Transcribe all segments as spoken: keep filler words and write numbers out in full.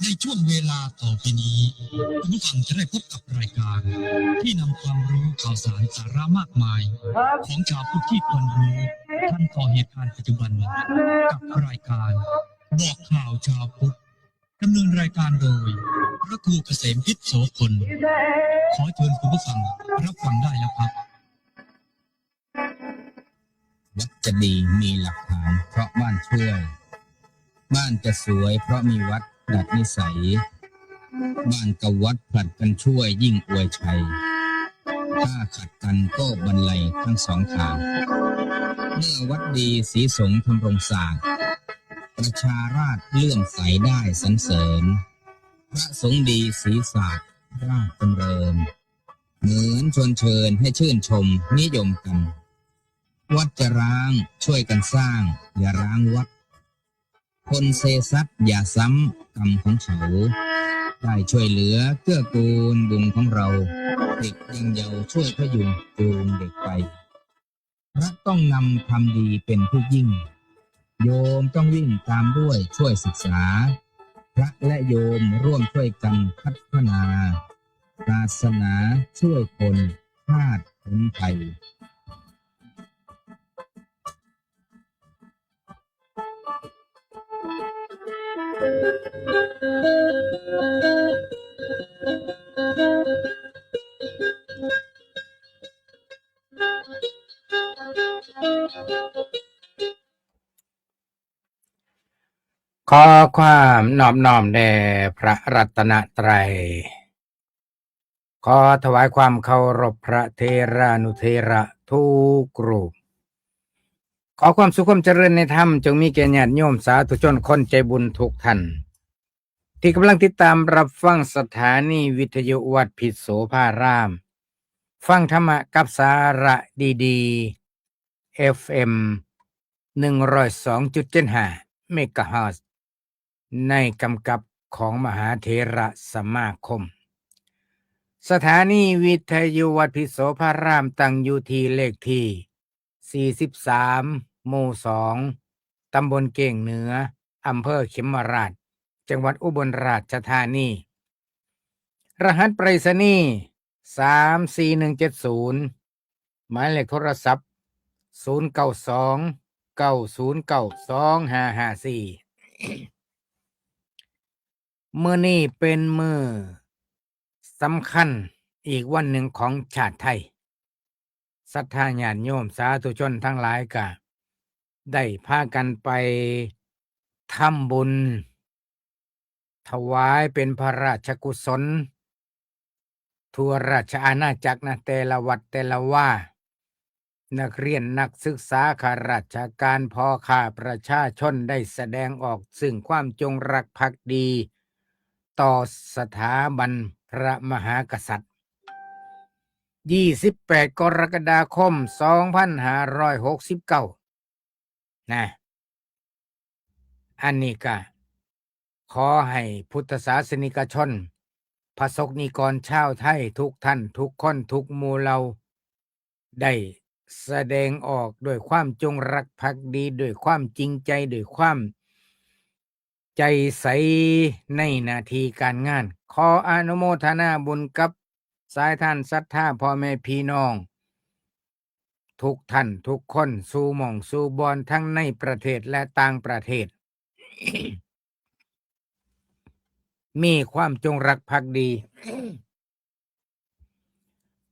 ในช่วงเวลาต่อไปนี้ คุณผู้ฟังจะได้พบกับรายการที่นำความรู้ข่าวสารสาระมากมาย ของชาวพุทธที่ควรรู้ทันต่อเหตุการณ์ปัจจุบัน กับรายการบอกข่าวชาวพุทธ ดำเนินรายการโดย พระครูเกษมพิษโสพล ขอเชิญคุณผู้ฟังรับฟังได้แล้วครับ วัดจะดีมีหลักฐานเพราะบ้านช่วย บ้านจะสวยเพราะมีวัดดัดนิสัย บ้านกับวัดผลัดกันช่วยยิ่งอวยชัย ถ้าขัดกันก็บันไลทั้งสองทาง เมื่อวัดดีศรีสงฆ์ทำรงศาสตร์ ประชาราษฎร์เลื่อมใสได้สรรเสริญ พระสงฆ์ดีศรีศาสตร์ราษฎร์จำเริญ เหมือนชวนเชิญให้ชื่นชมนิยมกัน วัดจะร้างช่วยกันสร้าง อย่าร้างวัด คนเซซัดอย่าซ้ำกรรมของเขา ได้ช่วยเหลือเกื้อกูลบุญของเรา เด็กยังเยาว์ช่วยพยุงจูงเด็กไป พระต้องนำความดีเป็นผู้ยิ่ง โยมต้องวิ่งตามด้วยช่วยศึกษา พระและโยมร่วมช่วยกันพัฒนา ศาสนาช่วยคนชาติพ้นภัย ขอความนอบน้อมแด่พระรัตนตรัย ขอถวายความเคารพพระเถรานุเถระทุกรูป ขอความสุขความเจริญในธรรมจงมีแก่ญาติโยมสาธุชนคนใจบุญทุกท่าน ที่กำลังติดตามรับฟังสถานีวิทยุวัดพิษโสภาราม ฟังธรรมะกับสาระดีๆ เอฟเอ็ม หนึ่งร้อยสองจุดเจ็ดห้า เมกะเฮิรตซ์ ในกำกับของมหาเถระสมาคม สถานีวิทยุวัดพิษโสภารามตั้งอยู่ที่เลขที่ สี่สิบสาม หมู่ สอง ตำบลเก้งเหนือ อำเภอเขมราฐ จังหวัดอุบลราชธานี รหัสไปรษณีย์ สามสี่หนึ่งเจ็ดศูนย์ หมายเลขโทรศัพท์ ศูนย์เก้าสอง เก้าศูนย์เก้า สองห้าห้าสี่ มื้อนี้เป็นมื้อสำคัญอีกวันหนึ่งของชาติไทย ศรัทธาญาติโยมสาธุชนทั้งหลายก็ได้พากันไปทำบุญ ถวายเป็นพระราชกุศล ทั่วราชอาณาจักรนะ แต่ละวัดแต่ละวา นักเรียนนักศึกษา ข้าราชการ พ่อค้าประชาชนได้แสดงออกซึ่งความจงรักภักดี ต่อสถาบันพระมหากษัตริย์ ยี่สิบแปด กรกฎาคม สองพันห้าร้อยหกสิบเก้า นะ อันนี้ก็ขอให้พุทธศาสนิกชน พระสงฆ์นิกรชาวไทยทุกท่านทุกคนทุกหมู่เหล่า ได้แสดงออกด้วยความจงรักภักดี ด้วยความจริงใจ ด้วยความใจใสในหน้าที่การงาน ขออนุโมทนาบุญกับสายทานศรัทธาพ่อแม่พี่น้อง ทุกท่านทุกคนสู่หม่องสู่บอนทั้งในประเทศและต่างประเทศ มีความจงรักภักดี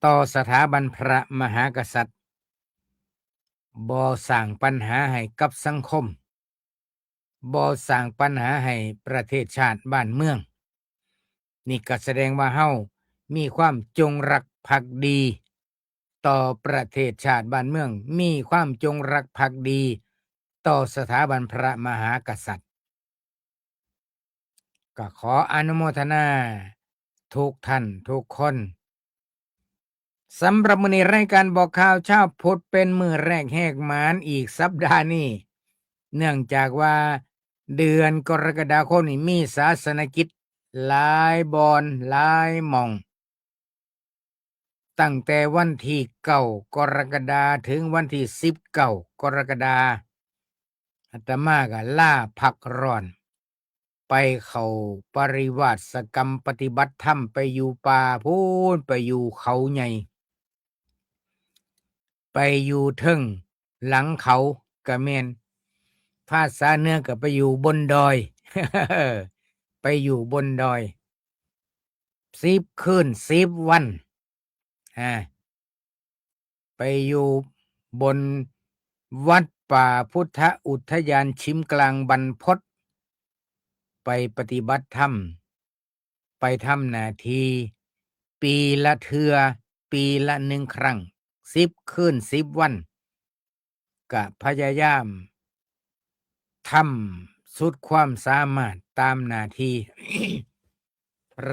ต่อสถาบันพระมหากษัตริย์ บ่สร้างปัญหาให้กับสังคม บ่สร้างปัญหาให้ประเทศชาติบ้านเมือง นี่ก็แสดงว่าเฮามีความจงรักภักดี ต่อประเทศชาติบ้านเมือง มีความจงรักภักดี ต่อสถาบันพระมหากษัตริย์ ก็ขออนุโมทนาทุกท่านทุกคน สำหรับมื้อนี้รายการบอกข่าวชาวพุทธเป็นมื้อแรกแหกหมานอีกสัปดาห์นี้ เนื่องจากว่าเดือนกรกฎาคมนี้มีศาสนกิจหลายบ่อนหลายหม่อง ตั้งแต่วันที่เก้ากรกฎาคมถึงวันที่สิบเก้ากรกฎาคม อาตมาก็ลาพักร้อน ไปเข้าปริวาสกรรมปฏิบัติธรรม ไปอยู่ป่าพู้น ไปอยู่เขาใหญ่ ไปอยู่เทิงหลังเขาก็แม่น ภาษาเหนือก็ไปอยู่บนดอย ไปอยู่บนดอย สิบคืนสิบวัน อ่า ไปอยู่บนวัดป่าพุทธอุทยานชิมกลางบรรพต ไปปฏิบัติธรรม ไปทำหน้าที่ ปีละเทื่อ ปีละหนึ่งครั้ง สิบคืนสิบวัน ก็พยายามทำสุดความสามารถตามหน้าที่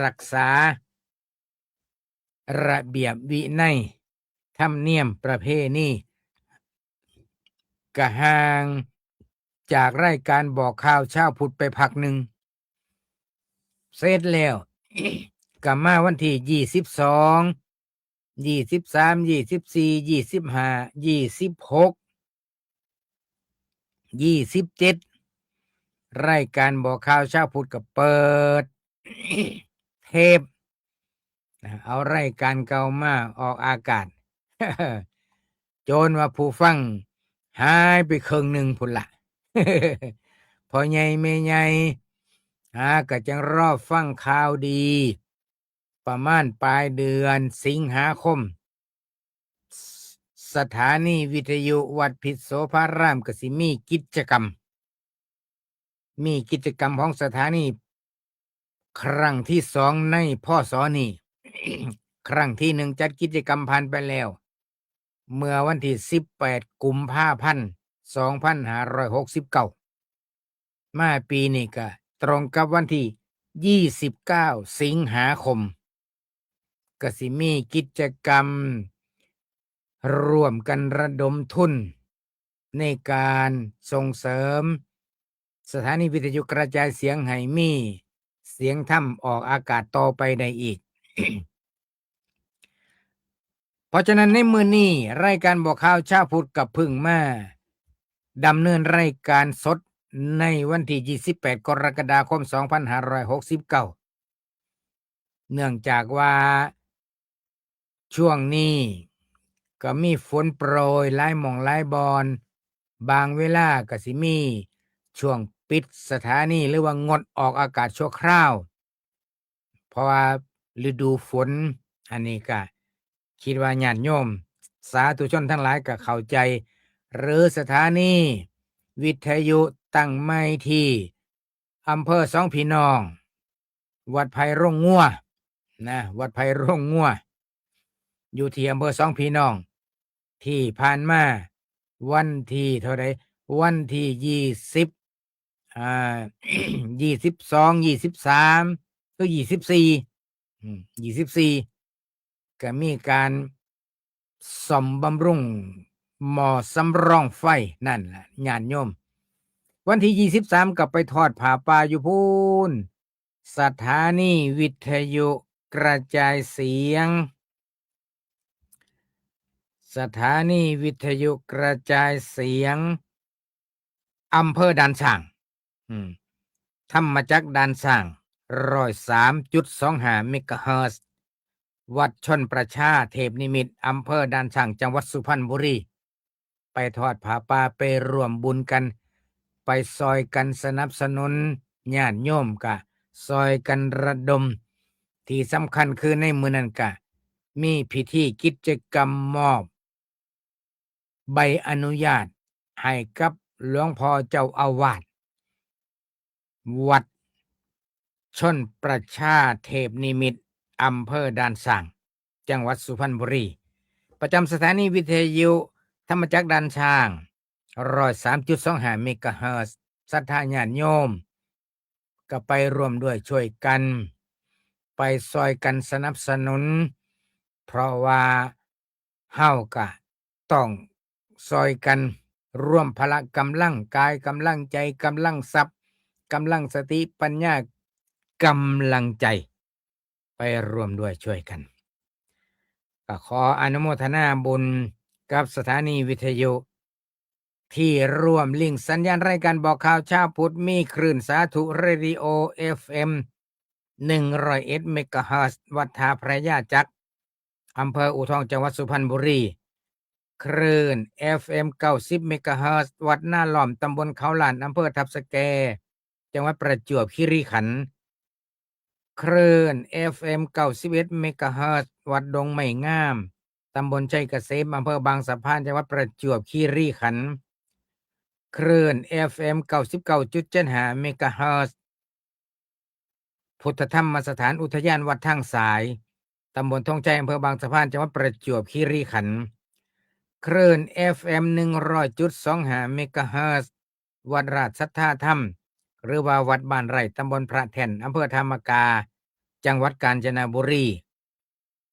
รักษาระเบียบวินัย ธรรมเนียมประเพณี ก็ห่างจากรายการบอกข่าวชาวพุทธไปพักหนึ่ง เสร็จแล้ว ก็มาวันที่ยี่สิบสอง ยี่สิบสาม ยี่สิบสี่ ยี่สิบห้า ยี่สิบหก ยี่สิบเจ็ด รายการบอกข่าวชาวพุทธก็เปิด เทป นะ เอารายการเก่ามาออกอากาศ จนว่าผู้ฟังหายไปครึ่งหนึ่งพุ้นละ พ่อใหญ่แม่ใหญ่ หาก็จั่งรอฟังข่าวดี ประมาณปลายเดือนสิงหาคม สถานีวิทยุวัดพิษโสภารามก็สิมีกิจกรรม มีกิจกรรมของสถานี ครั้งที่สองใน พ.ศ. นี้ ครั้งที่หนึ่งจัดกิจกรรมผ่านไปแล้ว เมื่อวันที่สิบแปดกุมภาพันธ์ สองพันห้าร้อยหกสิบเก้า มาปีนี้ก็ตรงกับวันที่ยี่สิบเก้าสิงหาคม ก็สิมีกิจกรรมร่วมกันระดมทุน ในการส่งเสริมสถานีวิทยุกระจายเสียงให้มีเสียงธรรมออกอากาศต่อไปได้อีก เพราะฉะนั้นในมื้อนี้รายการบอกข่าวชาวพุทธก็เพิ่งมาดำเนินรายการสดในวันที่ยี่สิบแปดกรกฎาคมสองพันห้าร้อยหกสิบเก้า เนื่องจากว่าช่วงนี้ก็มีฝนโปรยหลายหม่องหลายบ่อน บางเวลาก็สิมีช่วงปิดสถานีหรือว่างดออกอากาศชั่วคราว เพราะว่าฤดูฝน อันนี้ก็คิดว่าญาติโยมสาธุชนทั้งหลายก็เข้าใจ หรือสถานีวิทยุตั้งใหม่ที่อำเภอสองพี่น้อง วัดไผ่โรงงัว นะ วัดไผ่โรงงัว อยู่ที่อำเภอสองพี่น้อง ที่ผ่านมาวันที่เท่าใด วันที่ยี่สิบ อ่า ยี่สิบสอง ยี่สิบสาม หรือยี่สิบสี่ อืม ยี่สิบสี่ ก็มีการซ่อมบำรุงหม้อสำรองไฟนั่นล่ะ ญาติโยม วันที่ยี่สิบสามก็ไปทอดผ้าป่าอยู่พู้น สถานีวิทยุกระจายเสียง สถานีวิทยุกระจายเสียง อำเภอด่านช้าง อืม ธรรมจักรด่านช้าง ร้อยสามจุดสองห้าเมกะเฮิรตซ์ วัดชลประชาเทพนิมิตร อำเภอด่านช้าง จังหวัดสุพรรณบุรี ไปทอดผ้าป่า ไปร่วมบุญกัน ไปซอยกันสนับสนุน ญาติโยมก็ซอยกันระดม ที่สำคัญคือในมื้อนั้นก็มีพิธีกิจกรรมมอบใบอนุญาตให้กับหลวงพ่อเจ้าอาวาส วัดชลประชาเทพนิมิตร อำเภอด่านช้าง จังหวัดสุพรรณบุรี ประจำสถานีวิทยุธรรมจักรด่านช้าง ร้อยสามจุดสองห้าเมกะเฮิรตซ์ ศรัทธาญาติโยม ก็ไปร่วมด้วยช่วยกัน ไปซอยกันสนับสนุน เพราะว่าเฮาก็ต้องซอยกันรวมพละกำลังกาย กำลังใจ กำลังทรัพย์ กำลังสติปัญญา กำลังใจ ไปร่วมด้วยช่วยกัน ก็ขออนุโมทนาบุญกับสถานีวิทยุ ที่ร่วมลิงก์สัญญาณรายการบอกข่าวเช้าพุธมีคลื่นสาธุเรดิโอ เอฟเอ็ม หนึ่งร้อยเอ็ด เมกะเฮิรตซ์ วัดท่าพระยาจักร อำเภออู่ทอง จังหวัดสุพรรณบุรี คลื่น เอฟเอ็ม เก้าสิบ เมกะเฮิรตซ์ วัดนาล้อม ตำบลเขาล้าน อำเภอทับสะแก จังหวัดประจวบคีรีขันธ์ คลื่น เอฟเอ็ม เก้าสิบเอ็ด เมกะเฮิรตซ์ วัดดงไม้งาม ตำบลชัยเกษม อำเภอบางสะพาน จังหวัดประจวบคีรีขันธ์ คลื่น เอฟเอ็ม เก้าสิบเก้าจุดเจ็ดห้า เมกะเฮิรตซ์ พุทธธรรมสถานอุทยานวัดทางสาย ตำบลธงชัย อำเภอบางสะพาน จังหวัดประจวบคีรีขันธ์ คลื่น เอฟเอ็ม หนึ่งร้อยจุดสองห้า เมกะเฮิรตซ์ วัดราชสัทธาธรรม หรือว่าวัดบ้านไร่ ตำบลพระแท่น อำเภอธามกา จังหวัดกาญจนบุรี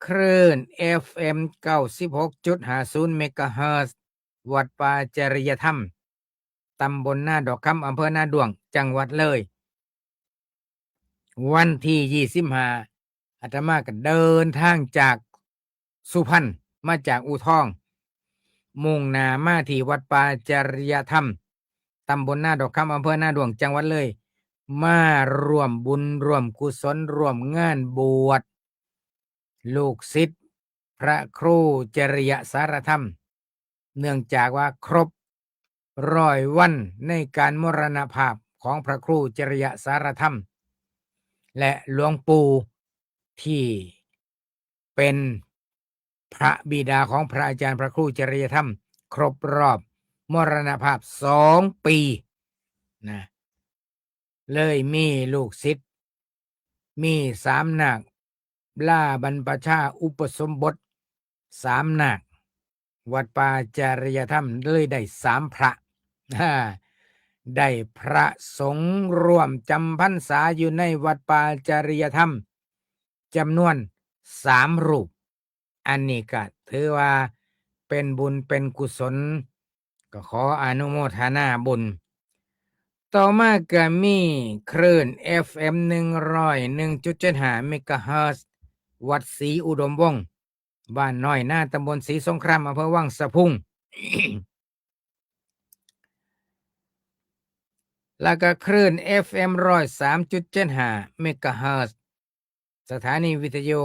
คลื่น เอฟเอ็ม เก้าสิบหกจุดห้าศูนย์ เมกะเฮิรตซ์ วัดป่าจริยธรรม ตำบลนาดอกคำ อำเภอนาด้วง จังหวัดเลย วันที่ยี่สิบห้า อาตมาก็เดินทางจากสุพรรณ มาจากอู่ทอง มุ่งหน้ามาที่วัดป่าจริยธรรม ตำบลนาดอกคำ อำเภอนาด้วง จังหวัดเลย มาร่วมบุญร่วมกุศลร่วมงานบวช ลูกศิษย์พระครูจริยสารธรรม เนื่องจากว่าครบร้อยวันในการมรณภาพของพระครูจริยสารธรรม และหลวงปู่ที่เป็นพระบิดาของพระอาจารย์พระครูจริยธรรม ครบรอบมรณภาพสองปีนะ เลยมีลูกศิษย์ มีสามนาค ลาบรรพชาอุปสมบทสามนาค วัดป่าจริยธรรมเลยได้สามพระ ได้พระสงฆ์ร่วมจำพรรษาอยู่ในวัดป่าจริยธรรมจำนวนสามรูป อันนี้ก็ถือว่าเป็นบุญเป็นกุศล ก็ขออนุโมทนาบุญ ต่อมาก็มีคลื่น เอฟเอ็ม หนึ่งร้อยหนึ่งจุดเจ็ดห้า เมกะเฮิรตซ์ วัดศรีอุดมวงศ์ บ้านน้อยนา ตำบลศรีสงคราม อำเภอวังสะพุง แล้วก็คลื่น เอฟเอ็ม ร้อยสามจุดเจ็ดห้า เมกะเฮิรตซ์ สถานีวิทยุ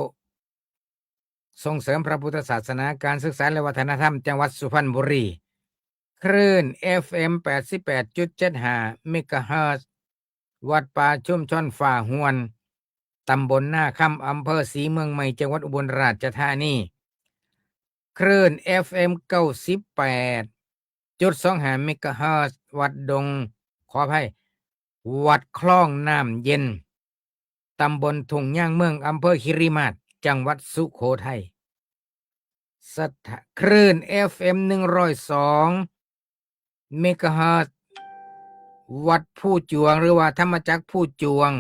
ส่งเสริมพระพุทธศาสนา การศึกษาและวัฒนธรรม จังหวัดสุพรรณบุรี คลื่น เอฟเอ็ม แปดสิบแปดจุดเจ็ดห้า เมกะเฮิรตซ์ วัดป่าชุมชนฝ่าหวน ตำบลนาคำ อำเภอศรีเมืองใหม่ จังหวัดอุบลราชธานี คลื่น เอฟเอ็ม เก้าสิบแปดจุดสองห้า เมกะเฮิรตซ์ วัดดง ขออภัย วัดคลองน้ำเย็น ตำบลทุ่งยางเมือง อำเภอคิริมาศ จังหวัดสุโขทัย สถา- คลื่น เอฟเอ็ม หนึ่งร้อยสอง เมกะเฮิรตซ์ วัดภูจวง หรือว่าธรรมจักรภูจวง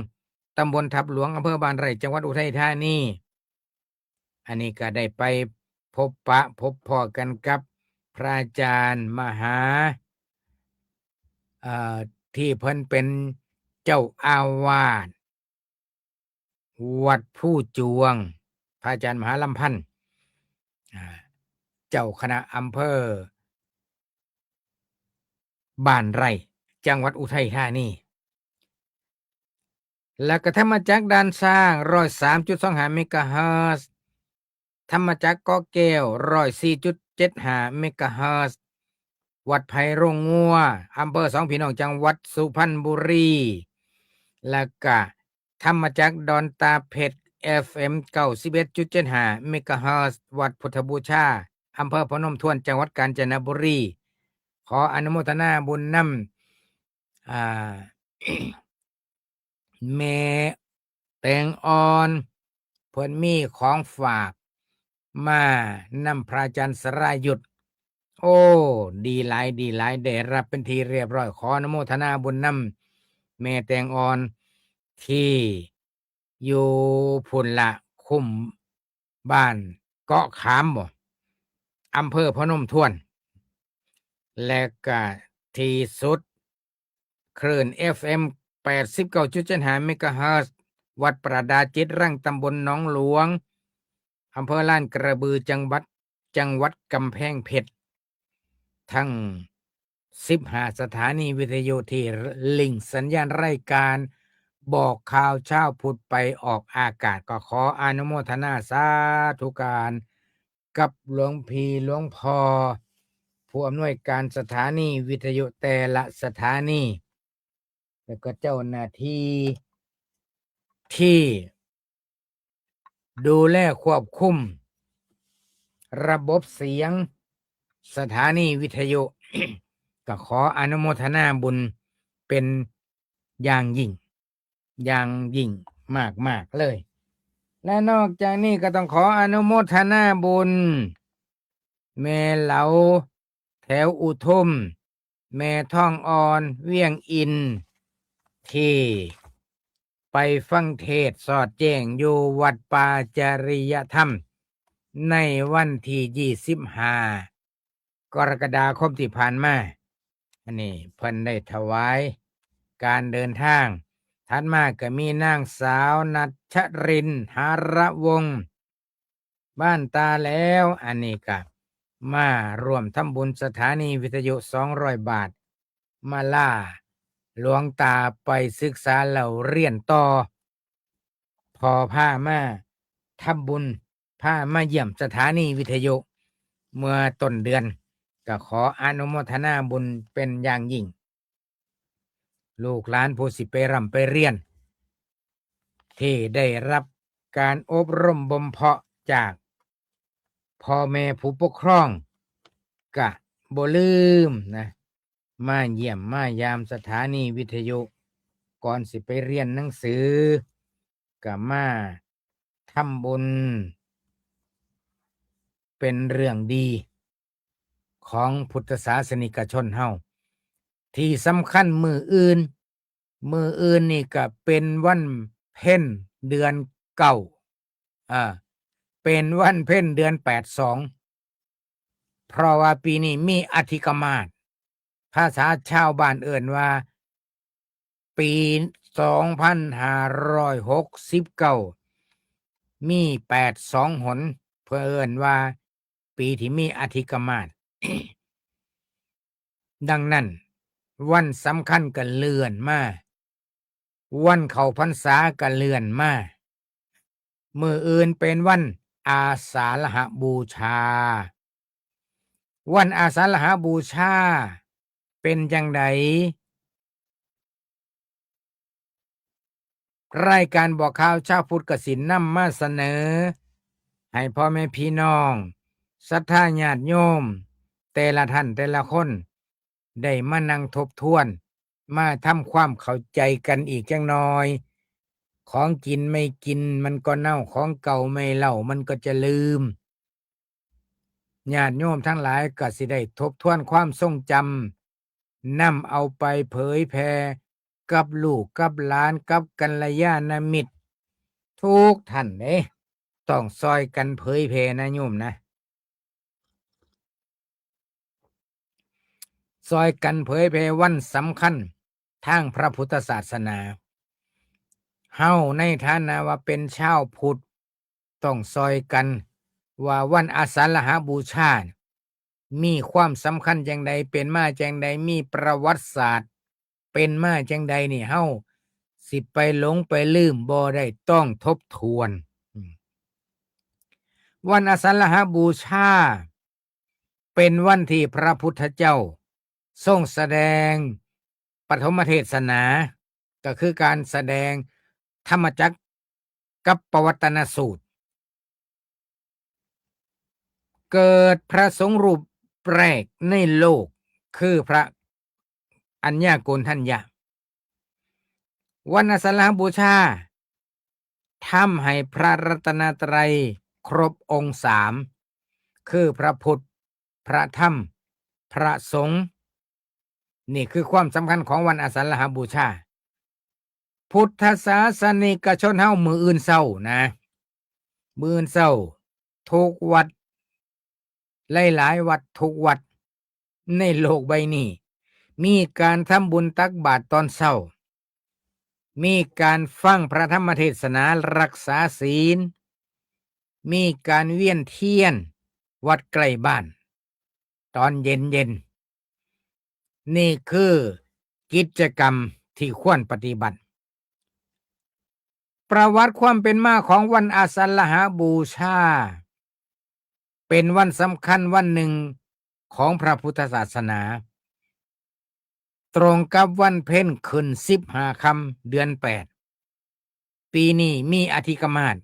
ตำบลทับหลวง อำเภอบ้านไร่ จังหวัดอุทัยธานี อันนี้ก็ได้ไปพบปะพบพ้อกันกับพระอาจารย์มหา เอ่อ ที่เพิ่นเป็นเจ้าอาวาสวัดภูจวง พระอาจารย์มหาลำพันธ์ อ่า เจ้าคณะอำเภอบ้านไร่ จังหวัดอุทัยธานี แล้วก็ธรรมจักรด่านช้าง ร้อยสามจุดสองห้า เมกะเฮิรตซ์ ธรรมจักรเกาะแก้ว ร้อยสี่จุดเจ็ดห้า เมกะเฮิรตซ์ วัดไผ่โรงงัว อำเภอสองพี่น้อง จังหวัดสุพรรณบุรี แล้วก็ธรรมจักรดอนตาเพ็ด เอฟเอ็ม เก้าสิบเอ็ดจุดเจ็ดห้า เมกะเฮิรตซ์ วัดพุทธบูชา อำเภอพนมทวน จังหวัดกาญจนบุรี ขออนุโมทนาบุญนำ อ่า แม่แตงอ่อน เพิ่นมีของฝากมานำพระอาจารย์สรายุทธ โอ้ ดีหลาย ดีหลาย ได้รับเป็นที่เรียบร้อย ขออนุโมทนาบุญนำแม่แตงอ่อน ที่อยู่พุ้นละ คุ้มบ้านเกาะขามบ่ อำเภอพนมทวน และก็ที่สุด คลื่น เอฟเอ็ม แปดสิบเก้าจุดเจ็ดห้า เมกะเฮิรตซ์ วัดประดาจิตรัง ตำบลหนองหลวง อำเภอลาดกระบือ จังหวัด จังหวัดกำแพงเพชร ทั้ง สิบห้าสถานีวิทยุที่ลิงก์สัญญาณรายการบอกข่าวเช้าพุทธไปออกอากาศ ก็ขออนุโมทนาสาธุการกับหลวงพี่หลวงพ่อ ผู้อำนวยการสถานีวิทยุแต่ละสถานี แล้วก็เจ้าหน้าที่ที่ดูแลควบคุมระบบเสียงสถานีวิทยุ ก็ขออนุโมทนาบุญเป็นอย่างยิ่ง อย่างยิ่งมากๆเลย และนอกจากนี้ก็ต้องขออนุโมทนาบุญ แม่เหลาแถวอุทุม แม่ทองอ่อนเวียงอินทร์ ที่ไปฟังเทศน์สอดแจ้งอยู่วัดป่าจริยธรรม ในวันที่ยี่สิบห้ากรกฎาคมที่ผ่านมา อันนี้เพิ่นได้ถวายการเดินทาง ถัดมาก็มีนางสาวณัชรินทร์ หาระวงศ์ บ้านตาแหลว อันนี้ก็มาร่วมทำบุญสถานีวิทยุสองร้อยบาท มาลาหลวงตาไปศึกษาเล่าเรียนต่อ พ่อพามาทำบุญ พามาเยี่ยมสถานีวิทยุเมื่อต้นเดือน ก็ขออนุโมทนาบุญเป็นอย่างยิ่ง ลูกหลานผู้สิไปร่ำไปเรียน ที่ได้รับการอบรมบ่มเพาะจากพ่อแม่ผู้ปกครอง กะบ่ลืมนะ มาเยี่ยมมายามสถานีวิทยุ ก่อนสิไปเรียนหนังสือ กะมาทำบุญ เป็นเรื่องดีของพุทธศาสนิกชนเฮา ที่สำคัญมื้ออื่น มื้ออื่นนี่ก็เป็นวันเพ็ญเดือนเก้า อ่า เป็นวันเพ็ญเดือนแปดสอง เพราะว่าปีนี้มีอธิกมาส ภาษาชาวบ้านเอิ้นว่า ปีสองพันห้าร้อยหกสิบเก้า มีแปดสองหน เพิ่นเอิ้นว่าปีที่มีอธิกมาส ดังนั้น วันสำคัญก็เลื่อนมา วันเข้าพรรษาก็เลื่อนมา มื้ออื่นเป็นวันอาสาฬหบูชา วันอาสาฬหบูชาเป็นจั่งใด รายการบอกข่าวเช้าพุทธกสินนำมาเสนอ ให้พ่อแม่พี่น้อง ศรัทธาญาติโยม แต่ละท่านแต่ละคน ได้มานั่งทบทวน มาทำความเข้าใจกันอีกจักหน่อย ของกินไม่กินมันก็เน่า ของเก่าไม่เล่ามันก็จะลืม ญาติโยมทั้งหลายก็สิได้ทบทวนความทรงจำ นำเอาไปเผยแผ่กับลูกกับหลาน กับกัลยาณมิตร ทุกท่านเด้ ต้องซอยกันเผยแผ่นะโยมนะ ซอยกันเผยแผ่วันสำคัญทางพระพุทธศาสนา เฮาในฐานะว่าเป็นชาวพุทธ ต้องซอยกันว่าวันอาสาฬหบูชา มีความสำคัญจั่งใด เป็นมาจั่งใด มีประวัติศาสตร์ เป็นมาจั่งใดนี่ เฮาสิไปหลงไปลืมบ่ได้ ต้องทบทวน อืม วันอาสาฬหบูชา เป็นวันที่พระพุทธเจ้าทรงแสดงปฐมเทศนา ก็คือการแสดงธรรมจักรกัปปวัตตนสูตร เกิดพระสงฆ์รูปแรกในโลก คือพระอัญญาโกณฑัญญะ วันอาสาฬหบูชา ทำให้พระรัตนตรัยครบองค์สาม คือพระพุทธ พระธรรม พระสงฆ์ นี่คือความสำคัญของวันอาสาฬหบูชา พุทธศาสนิกชนเฮามื้ออื่นเช้านะ มื้ออื่นเช้า ทุกวัด หลายๆวัด ทุกวัดในโลกใบนี้ มีการทำบุญตักบาตรตอนเช้า มีการฟังพระธรรมเทศนา รักษาศีล มีการเวียนเทียนวัดใกล้บ้าน ตอนเย็นๆ นี่คือกิจกรรมที่ควรปฏิบัติ ประวัติความเป็นมาของวันอาสาฬหบูชา เป็นวันสำคัญวันหนึ่งของพระพุทธศาสนา ตรงกับวันเพ็ญขึ้นสิบห้าค่ำเดือนแปด ปีนี้มีอธิกมาส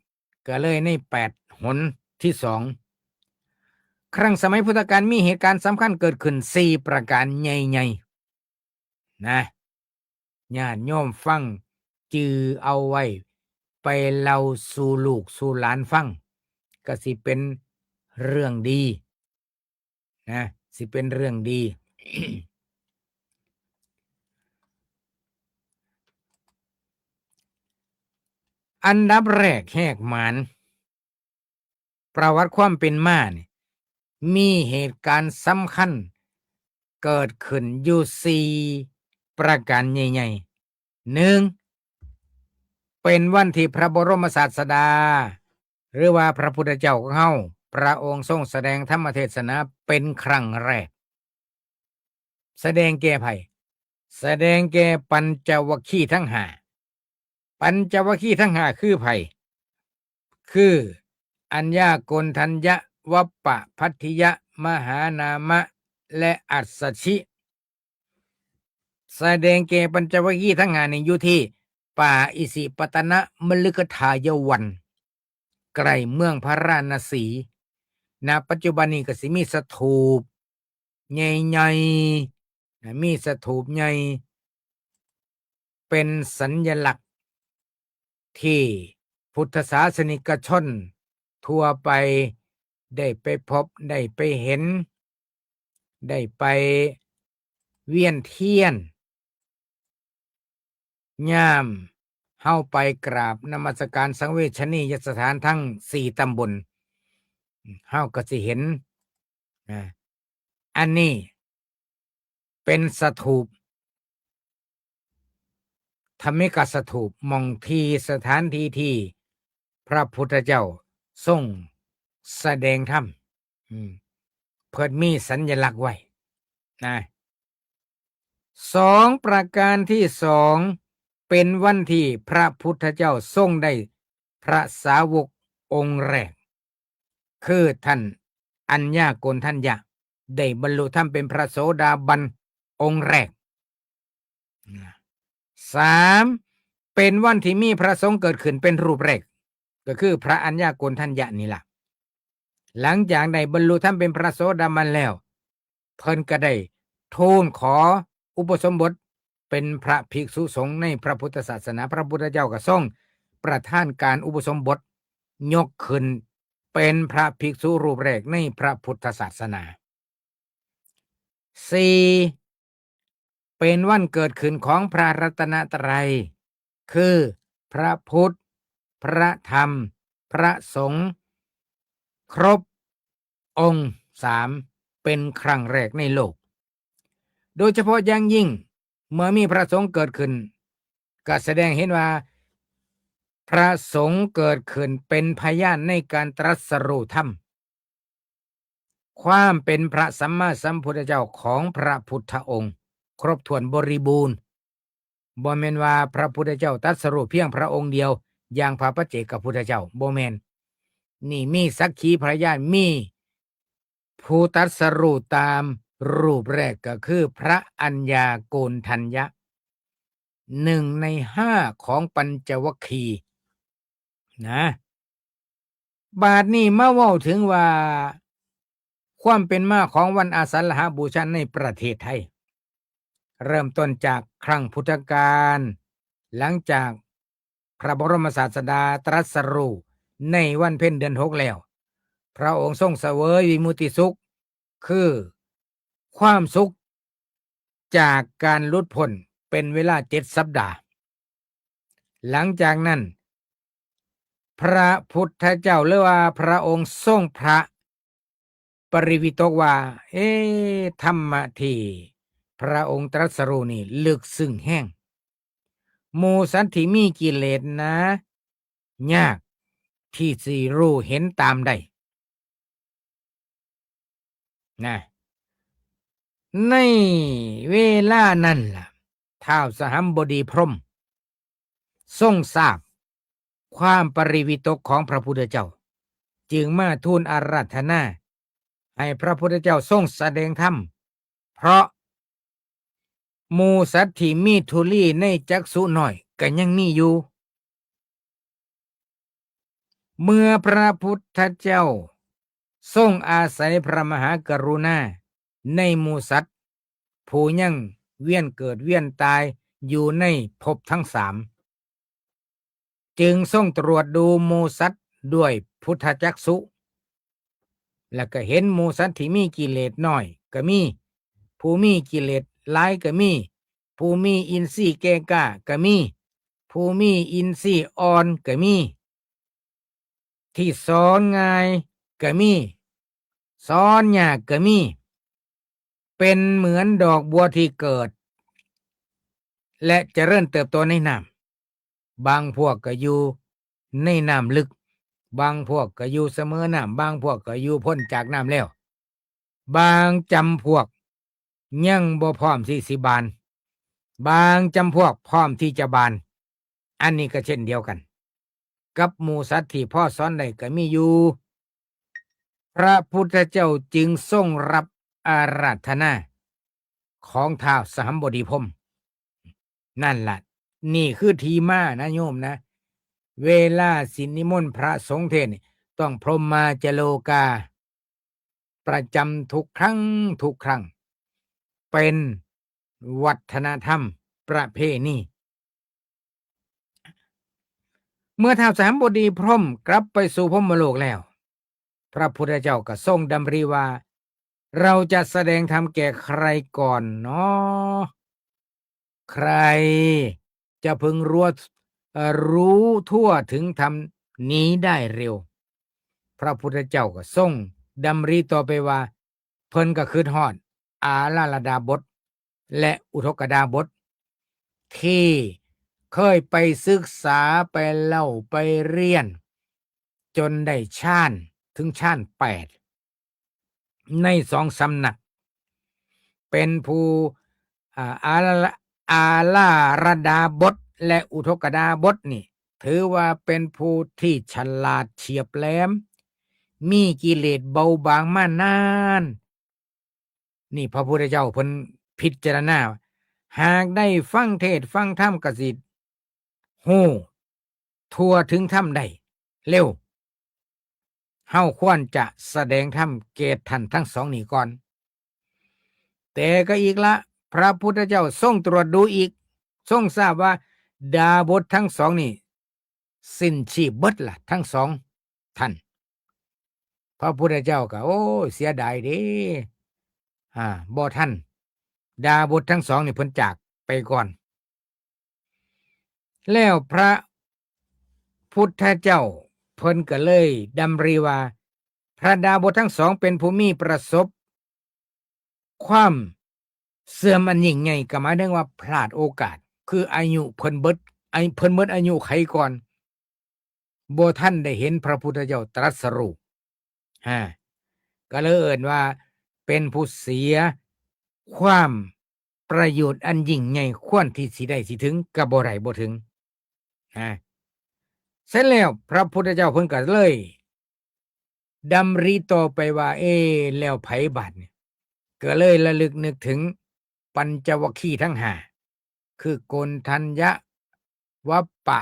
ก็เลยในแปดหนที่สอง ครั้งสมัยพุทธกาลมีเหตุการณ์สำคัญเกิดขึ้นสี่ประการใหญ่ๆ นะ ญาติโยมฟัง จื่อเอาไว้ ไปเล่าสู่ลูกสู่หลานฟัง ก็สิเป็นเรื่องดี นะ สิเป็นเรื่องดี อันดับแรกแหกหมาน ประวัติความเป็นมานี่ มีเหตุการณ์สำคัญเกิดขึ้นอยู่สี่ประการใหญ่ๆ หนึ่ง เป็นวันที่พระบรมศาสดา หรือว่าพระพุทธเจ้าของเฮา พระองค์ทรงแสดงธรรมเทศนาเป็นครั้งแรก แสดงแก่ไผ แสดงแก่ปัญจวัคคีย์ทั้งห้า ปัญจวัคคีย์ทั้งห้าคือไผ คือ อัญญาโกณฑัญญะ วัปปะ พัททิยะ มหานามะ และอัสสชิ แสดงแก่ปัญจวัคคีย์ทั้งห้านี่อยู่ที่ป่าอิสิปตนมฤคทายวัน ใกล้เมืองพาราณสี ณ ปัจจุบันนี้ก็สิมีสถูปใหญ่ๆ นะ มีสถูปใหญ่ เป็นสัญลักษณ์ที่พุทธศาสนิกชนทั่วไปได้ไปพบ ได้ไปเห็น ได้ไปเวียนเทียน ยามเฮาไปกราบนมัสการสังเวชนียสถานทั้งสี่ตำบล เฮาก็สิเห็น นะ อันนี้เป็นสถูป ธรรมิกสถูป หม่องที่สถานที่ที่พระพุทธเจ้าทรงแสดงธรรม อืม เพิ่นมีสัญลักษณ์ไว้ นะ สอง ประการที่สอง เป็นวันที่พระพุทธเจ้าทรงได้พระสาวกองค์แรก คือท่านอัญญาโกณฑัญญะ ได้บรรลุธรรมเป็นพระโสดาบันองค์แรก สาม เป็นวันที่มีพระสงฆ์เกิดขึ้นเป็นรูปแรก ก็คือพระอัญญาโกณฑัญญะนี่ล่ะ หลังจากได้บรรลุธรรมเป็นพระโสดาบันแล้ว เพิ่นก็ได้ทูลขออุปสมบทเป็นพระภิกษุสงฆ์ในพระพุทธศาสนา พระพุทธเจ้าก็ทรงประทานการอุปสมบท ยกขึ้นเป็นพระภิกษุรูปแรกในพระพุทธศาสนา สี่ เป็นวันเกิดขึ้นของพระรัตนตรัย คือพระพุทธ พระธรรม พระสงฆ์ ครบองค์สาม เป็นครั้งแรกในโลก โดยเฉพาะอย่างยิ่งเมื่อมีพระสงฆ์เกิดขึ้น ก็แสดงเห็นว่าพระสงฆ์เกิดขึ้นเป็นพยานในการตรัสรู้ธรรม ความเป็นพระสัมมาสัมพุทธเจ้าของพระพุทธองค์ ครบถ้วนบริบูรณ์ บ่แม่นว่าพระพุทธเจ้าตรัสรู้เพียงพระองค์เดียว อย่างพระปัจเจกพุทธเจ้า บ่แม่น นี่มีสักขีพยาน มีผู้ตรัสรู้ตามรูปแรกก็คือพระอัญญาโกณฑัญญะ หนึ่งในห้าของปัญจวัคคีย์ นะ บาดนี้มาเว้าถึงว่า ความเป็นมาของวันอาสาฬหบูชาในประเทศไทย เริ่มต้นจากครั้งพุทธกาล หลังจากพระบรมศาสดาตรัสรู้ในวันเพ็ญเดือนหกแล้ว พระองค์ทรงเสวยวิมุตติสุข คือความสุขจากการหลุดพ้นเป็นเวลาเจ็ดสัปดาห์ หลังจากนั้น พระพุทธเจ้าหรือว่าพระองค์ทรงพระปริวิตกว่า เอ๊ะ ธรรมะที่พระองค์ตรัสรู้นี่ลึกซึ้งแฮง หมู่สัตว์ที่มีกิเลสนะ ยากที่สิรู้เห็นตามได้ นะ ในเวลานั้นล่ะ ท้าวสหัมบดีพรหมทรงทราบความปริวิตกของพระพุทธเจ้า จึงมาทูลอาราธนาให้พระพุทธเจ้าทรงแสดงธรรม เพราะหมู่สัตว์ที่มีธุลีในจักษุน้อยก็ยังมีอยู่ เมื่อพระพุทธเจ้าทรงอาศัยพระมหากรุณาในหมู่สัตว์ผู้ยังเวียนเกิดเวียนตายอยู่ในภพทั้งสาม จึงทรงตรวจดูหมู่สัตว์ด้วยพุทธจักษุ แล้วก็เห็นหมู่สัตว์ที่มีกิเลสน้อยก็มี ผู้มีกิเลสหลายก็มี ผู้มีอินทรีย์แก่กล้าก็มี ผู้มีอินทรีย์อ่อนก็มี ที่สอนง่ายก็มี สอนยากก็มี เป็นเหมือนดอกบัวที่เกิด และเจริญเติบโตในน้ำ บางพวกก็อยู่ในน้ำลึก บางพวกก็อยู่เสมอน้ำ บางพวกก็อยู่พ้นจากน้ำแล้ว บางจำพวกยังบ่พร้อมที่สิบาน บางจำพวกพร้อมที่จะบาน อันนี้ก็เช่นเดียวกัน กับหมู่สัตว์ที่พอสอนได้ก็มีอยู่ พระพุทธเจ้าจึงทรงรับอาราธนาของท้าวสหัมบดีพรหม นั่นล่ะ นี่คือที่มานะโยมนะ เวลาสินิมนต์พระสงฆ์เทศน์นี่ ต้องพรหมาจโลกา ประจำทุกครั้งทุกครั้ง เป็นวัฒนธรรมประเพณี เมื่อท้าวสหัมบดีพรหมกลับไปสู่พรหมโลกแล้ว พระพุทธเจ้าก็ทรงดำริว่า เราจะแสดงธรรมแก่ใครก่อนเนาะ ใครจะพึงรู้ เอ่อ รู้ทั่วถึงธรรมนี้ได้เร็ว พระพุทธเจ้าก็ทรงดำริต่อไปว่า เพิ่นก็คิดฮอดอาราธดาบสและอุทกดาบส ที่เคยไปศึกษาไปเล่าไปเรียน จนได้ฌานถึงฌานแปด ในสองสำนัก เป็นผู้ อ่า อารา อาราธดาบสและอุทกดาบสนี่ ถือว่าเป็นผู้ที่ฉลาดเฉียบแหลม มีกิเลสเบาบางมานาน นี่พระพุทธเจ้าเพิ่นพิจารณา หากได้ฟังเทศน์ฟังธรรมก็สิฮู้ทั่วถึงธรรมได้เร็ว เฮาควรจะแสดงธรรมแก่ท่านทั้งสองนี้ก่อน แต่ก็อีกละ พระพุทธเจ้าทรงตรวจดูอีก ทรงทราบว่าดาบสทั้งสองนี่สิ้นชีพเบิดละทั้งสองท่าน พระพุทธเจ้าก็ โอ้ย เสียดายเด้ อ่า บ่ทัน ดาบสทั้งสองนี่เพิ่นจากไปก่อน แล้วพระพุทธเจ้าเพิ่นก็เลยดำริว่า พระดาบสทั้งสองเป็นผู้มีประสบความเสื่อมอันยิ่งใหญ่ ก็หมายถึงว่าพลาดโอกาส คืออายุเพิ่นเบิด อายุ เพิ่นเบิดอายุไขก่อน บ่ทันได้เห็นพระพุทธเจ้าตรัสรู้ ฮะ ก็เลยเอิ้นว่าเป็นผู้เสียความประโยชน์อันยิ่งใหญ่ ควรที่สิได้สิถึง ก็บ่ได้บ่ถึง ฮะ เสร็จแล้วพระพุทธเจ้าเพิ่นก็เลยดำริต่อไปว่า เอ๊ะ แล้วไผบาดนี่ ก็เลยระลึกนึกถึงปัญจวัคคีย์ทั้งห้า คือโกณฑัญญะ วัปปะ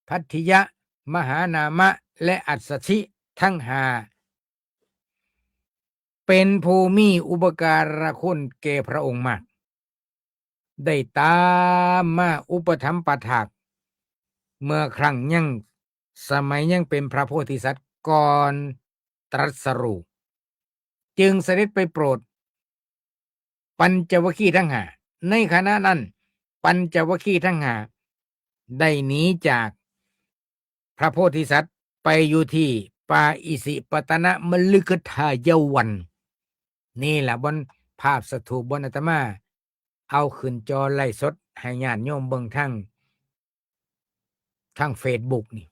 ภัททิยะ มหานามะ และอัสสชิ ทั้งห้า เป็นผู้มีอุปการะคุณแก่พระองค์มาก ได้ตามมาอุปถัมภ์ปัฏฐาก เมื่อครั้งยัง สมัยยังเป็นพระโพธิสัตว์ก่อนตรัสรู้ จึงเสด็จไปโปรดปัญจวัคคีย์ทั้งห้า ในขณะนั้น ปัญจวัคคีย์ทั้งห้าได้หนีจากพระโพธิสัตว์ไปอยู่ที่ป่าอิสิปตนมฤคทายวัน นี่ล่ะ บนภาพสถูปบนอาตมาเอาขึ้นจอไลฟ์สดให้ญาติโยมเบิ่งทาง ทางเฟซบุ๊กนี่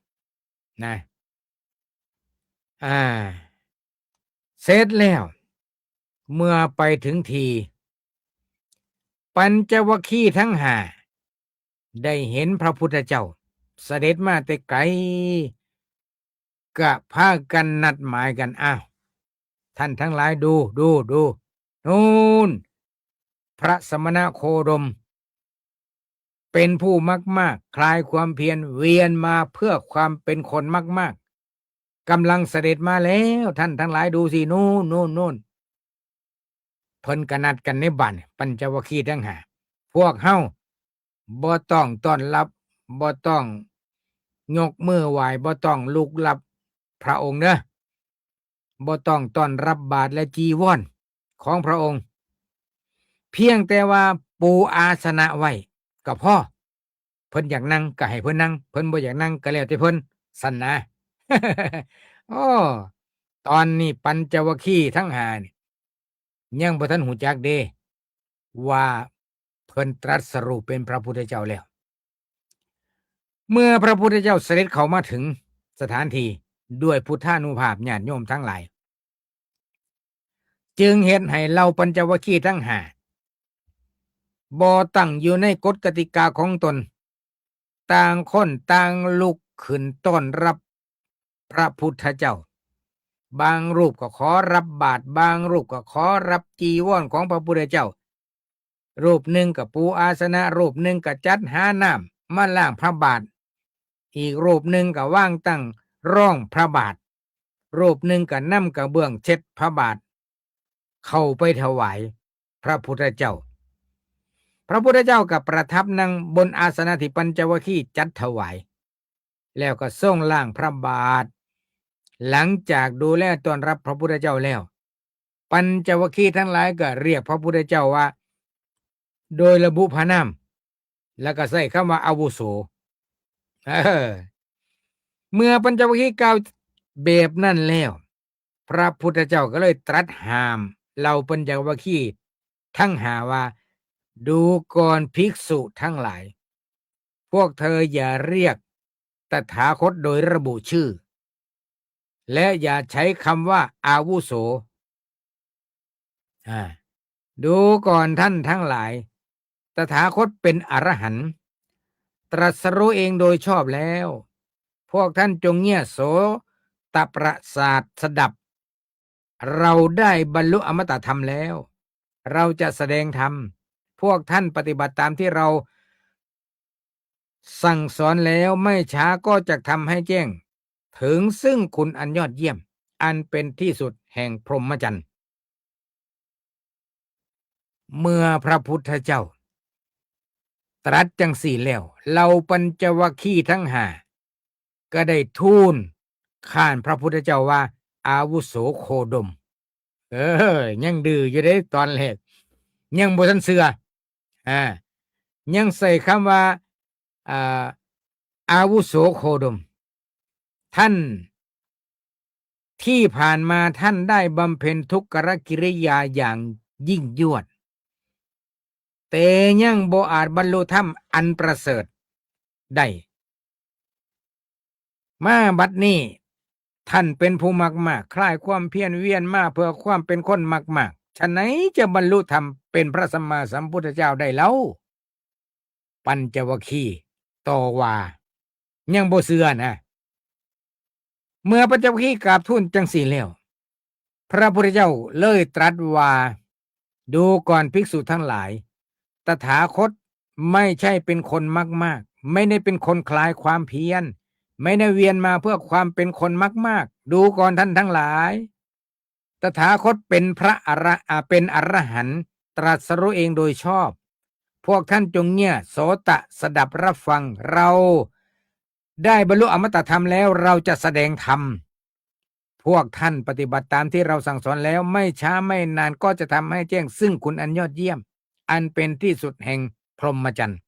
นะ อ่า เสร็จแล้ว เมื่อไปถึงที่ ปัญจวัคคีย์ทั้งห้าได้เห็นพระพุทธเจ้าเสด็จมาแต่ไกล ก็พากันนัดหมายกัน อ้าว ท่านทั้งหลายดู ดู ดู นู่น พระสมณโคดม เป็นผู้มากๆ คลายความเพียร เวียนมาเพื่อความเป็นคนมากๆ กำลังเสด็จมาแล้ว ท่านทั้งหลายดูสิ นู่น นู่น นู่น เพิ่นก็นัดกันในบ้าน ปัญจวัคคีย์ทั้งห้า พวกเฮาบ่ต้องต้อนรับ บ่ต้องยกมือไหว้ บ่ต้องลุกรับพระองค์เด้อ บ่ต้องต้อนรับบาตรและจีวรของพระองค์ เพียงแต่ว่าปูอาสนะไว้ก็พอ เพิ่นอยากนั่งก็ให้เพิ่นนั่ง เพิ่นบ่อยากนั่งก็แล้วแต่เพิ่น ซั้นนะ โอ้ ตอนนี้ปัญจวัคคีย์ทั้งห้านี่ ยังบ่ทันฮู้จักเด้ ว่าเพิ่นตรัสรู้เป็นพระพุทธเจ้าแล้ว เมื่อพระพุทธเจ้าเสด็จเข้ามาถึงสถานที่ด้วยพุทธานุภาพ ญาติโยมทั้งหลาย จึงเฮ็ดให้เหล่าปัญจวัคคีย์ทั้งห้า บ่ตั้งอยู่ในกฎกติกาของตน ต่างคนต่างลุกขึ้นต้อนรับพระพุทธเจ้า บางรูปก็ขอรับบาตร บางรูปก็ขอรับจีวรของพระพุทธเจ้า รูปหนึ่งก็ปูอาสนะ รูปหนึ่งก็จัดหาน้ำมาล้างพระบาตร อีกรูปหนึ่งก็วางตั้งรองพระบาตร รูปหนึ่งก็นำกระเบื้องเช็ดพระบาตร เข้าไปถวายพระพุทธเจ้า พระพุทธเจ้าก็ประทับนั่งบนอาสนะที่ปัญจวัคคีย์จัดถวาย แล้วก็ทรงล้างพระบาตร หลังจากดูแลต้อนรับพระพุทธเจ้าแล้ว ปัญจวัคคีย์ทั้งหลายก็เรียกพระพุทธเจ้าว่า โดยระบุพระนาม แล้วก็ใช้คำว่าอาวุโส เออ เมื่อปัญจวัคคีย์กล่าวแบบนั้นแล้ว พระพุทธเจ้าก็เลยตรัสห้ามเหล่าปัญจวัคคีย์ทั้งห้าว่า ดูก่อนภิกษุทั้งหลาย พวกเธออย่าเรียกตถาคตโดยระบุชื่อ และอย่าใช้คำว่าอาวุโส อ่า ดูก่อนท่านทั้งหลาย ตถาคตเป็นอรหันต์ ตรัสรู้เองโดยชอบแล้ว พวกท่านจงเงี่ยโสตประสาทสดับ เราได้บรรลุอมตะธรรมแล้ว เราจะแสดงธรรม พวกท่านปฏิบัติตามที่เราสั่งสอนแล้ว ไม่ช้าก็จะทำให้แจ้ง ถึงซึ่งคุณอันยอดเยี่ยม อันเป็นที่สุดแห่งพรหมจรรย์ เมื่อพระพุทธเจ้า ตรัสจังสี่แล้ว เหล่าปัญจวัคคีย์ทั้งห้า ก็ได้ทูลข้านพระพุทธเจ้าว่า อาวุโสโคดม เออ ยังดื้ออยู่เด้ตอนแรก ยังบ่ทันเชื่อ อ่า ยังใช้คำว่า อ่า อาวุโสโคดม ท่าน ที่ผ่านมาท่านได้บำเพ็ญทุกรกิริยาอย่างยิ่งยวด แต่ยังบ่อาจบรรลุธรรมอันประเสริฐได้ มาบัดนี้ ท่านเป็นผู้มากๆ คลายความเพียร เวียนมาเพื่อความเป็นคนมากๆ ฉะไหนจะบรรลุธรรมเป็นพระสัมมาสัมพุทธเจ้าได้เล่า ปัญจวัคคีย์ต่อว่า ยังบ่เชื่อนะ เมื่อปัญจวัคคีย์กราบทูลจังสี่แล้ว พระพุทธเจ้าเลยตรัสว่า ดูก่อนภิกษุทั้งหลาย ตถาคตไม่ใช่เป็นคนมากๆ ไม่ได้เป็นคนคลายความเพียร ไม่ได้เวียนมาเพื่อความเป็นคนมากๆ ดูก่อนท่านทั้งหลาย ตถาคตเป็นพระอร- อ่า เป็นอรหันต์ ตรัสรู้เองโดยชอบ พวกท่านจงเงี่ยโสตะสดับรับฟัง เราได้บรรลุอมตะธรรมแล้ว เราจะแสดงธรรม พวกท่านปฏิบัติตามที่เราสั่งสอนแล้ว ไม่ช้าไม่นานก็จะทำให้แจ้งซึ่งคุณอันยอดเยี่ยม อันเป็นที่สุดแห่งพรหมจรรย์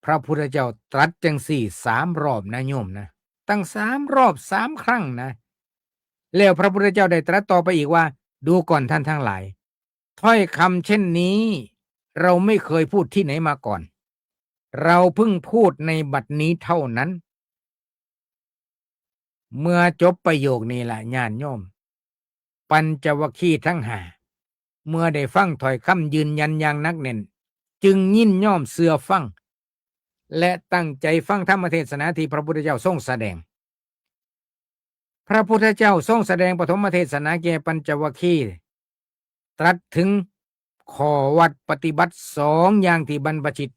พระพุทธเจ้าตรัสจังสี่สามรอบนะโยมนะ ตั้งสามรอบสามครั้งนะ แล้วพระพุทธเจ้าได้ตรัสต่อไปอีกว่า ดูก่อนท่านทั้งหลาย ถ้อยคำเช่นนี้ เราไม่เคยพูดที่ไหนมาก่อน เราเพิ่งพูดในบัดนี้เท่านั้น เมื่อจบประโยคนี้ละญาติโยม ปัญจวัคคีย์ทั้งห้า เมื่อได้ฟังถ้อยคำยืนยันอย่างหนักแน่น จึงยินยอมเชื่อฟัง และตั้งใจฟังธรรมเทศนาที่พระพุทธเจ้าทรงแสดง พระพุทธเจ้าทรงแสดงปฐมเทศนาแก่ปัญจวัคคีย์ ตรัสถึงข้อวัดปฏิบัติสองอย่างที่บรรพชิต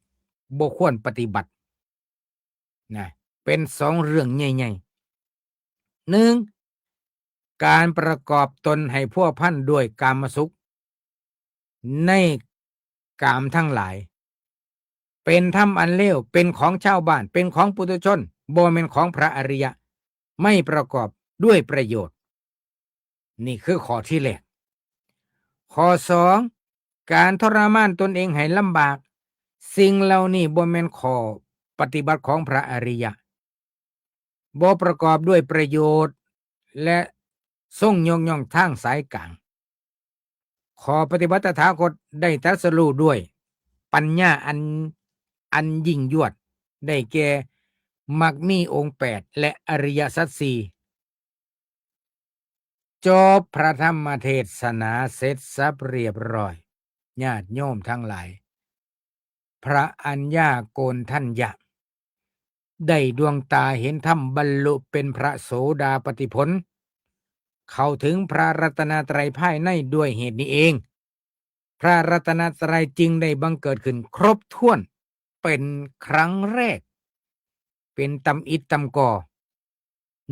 บ่ควรปฏิบัติ นะ เป็นสองเรื่องใหญ่ๆ หนึ่ง การประกอบตนให้พัวพันด้วยกามสุข ในกามทั้งหลาย เป็นธรรมอันเลว เป็นของชาวบ้าน เป็นของปุถุชน บ่แม่นของพระอริยะ ไม่ประกอบด้วยประโยชน์ นี่คือข้อที่แรก ข้อสอง การทรมานตนเองให้ลำบาก สิ่งเหล่านี้บ่แม่นข้อปฏิบัติของพระอริยะ บ่ประกอบด้วยประโยชน์ และทรงยกย่องทางสายกลาง ข้อปฏิบัติตถาคตได้ตรัสรู้ด้วยปัญญาอัน อันยิ่งยวด ได้แก่มรรคมีองค์แปด และอริยสัจสี่ จบพระธรรมเทศนาเสร็จสับเรียบร้อย ญาติโยมทั้งหลาย พระอัญญาโกณฑัญญะ ได้ดวงตาเห็นธรรม บรรลุเป็นพระโสดาปัตติผล เข้าถึงพระรัตนตรัยภายในด้วยเหตุนี้เอง พระรัตนตรัยจึงได้บังเกิดขึ้นครบถ้วนเป็นครั้งแรก เป็นตำอิดตำก่อ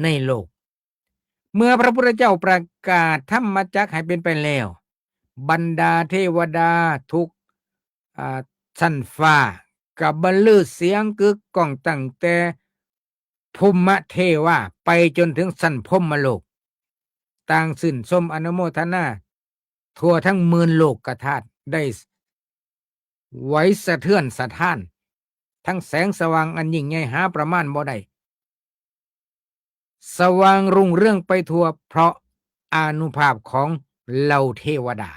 ในโลก เมื่อพระพุทธเจ้าประกาศธรรมจักรให้เป็นไปแล้ว บรรดาเทวดาทุก อ่า ชั้นฟ้า ก็บรรลือเสียงกึกก้องตั้งแต่ภูมิเทวาไปจนถึงชั้นพรหมโลก ต่างชื่นชมอนุโมทนา ทั่วทั้งหมื่นโลกธาตุ ได้ไหวสะเทือนสะท้าน ทั้งแสงสว่างอันยิ่งใหญ่หาประมาณบ่ได้ สว่างรุ่งเรืองไปทั่วเพราะอานุภาพของเหล่าเทวดา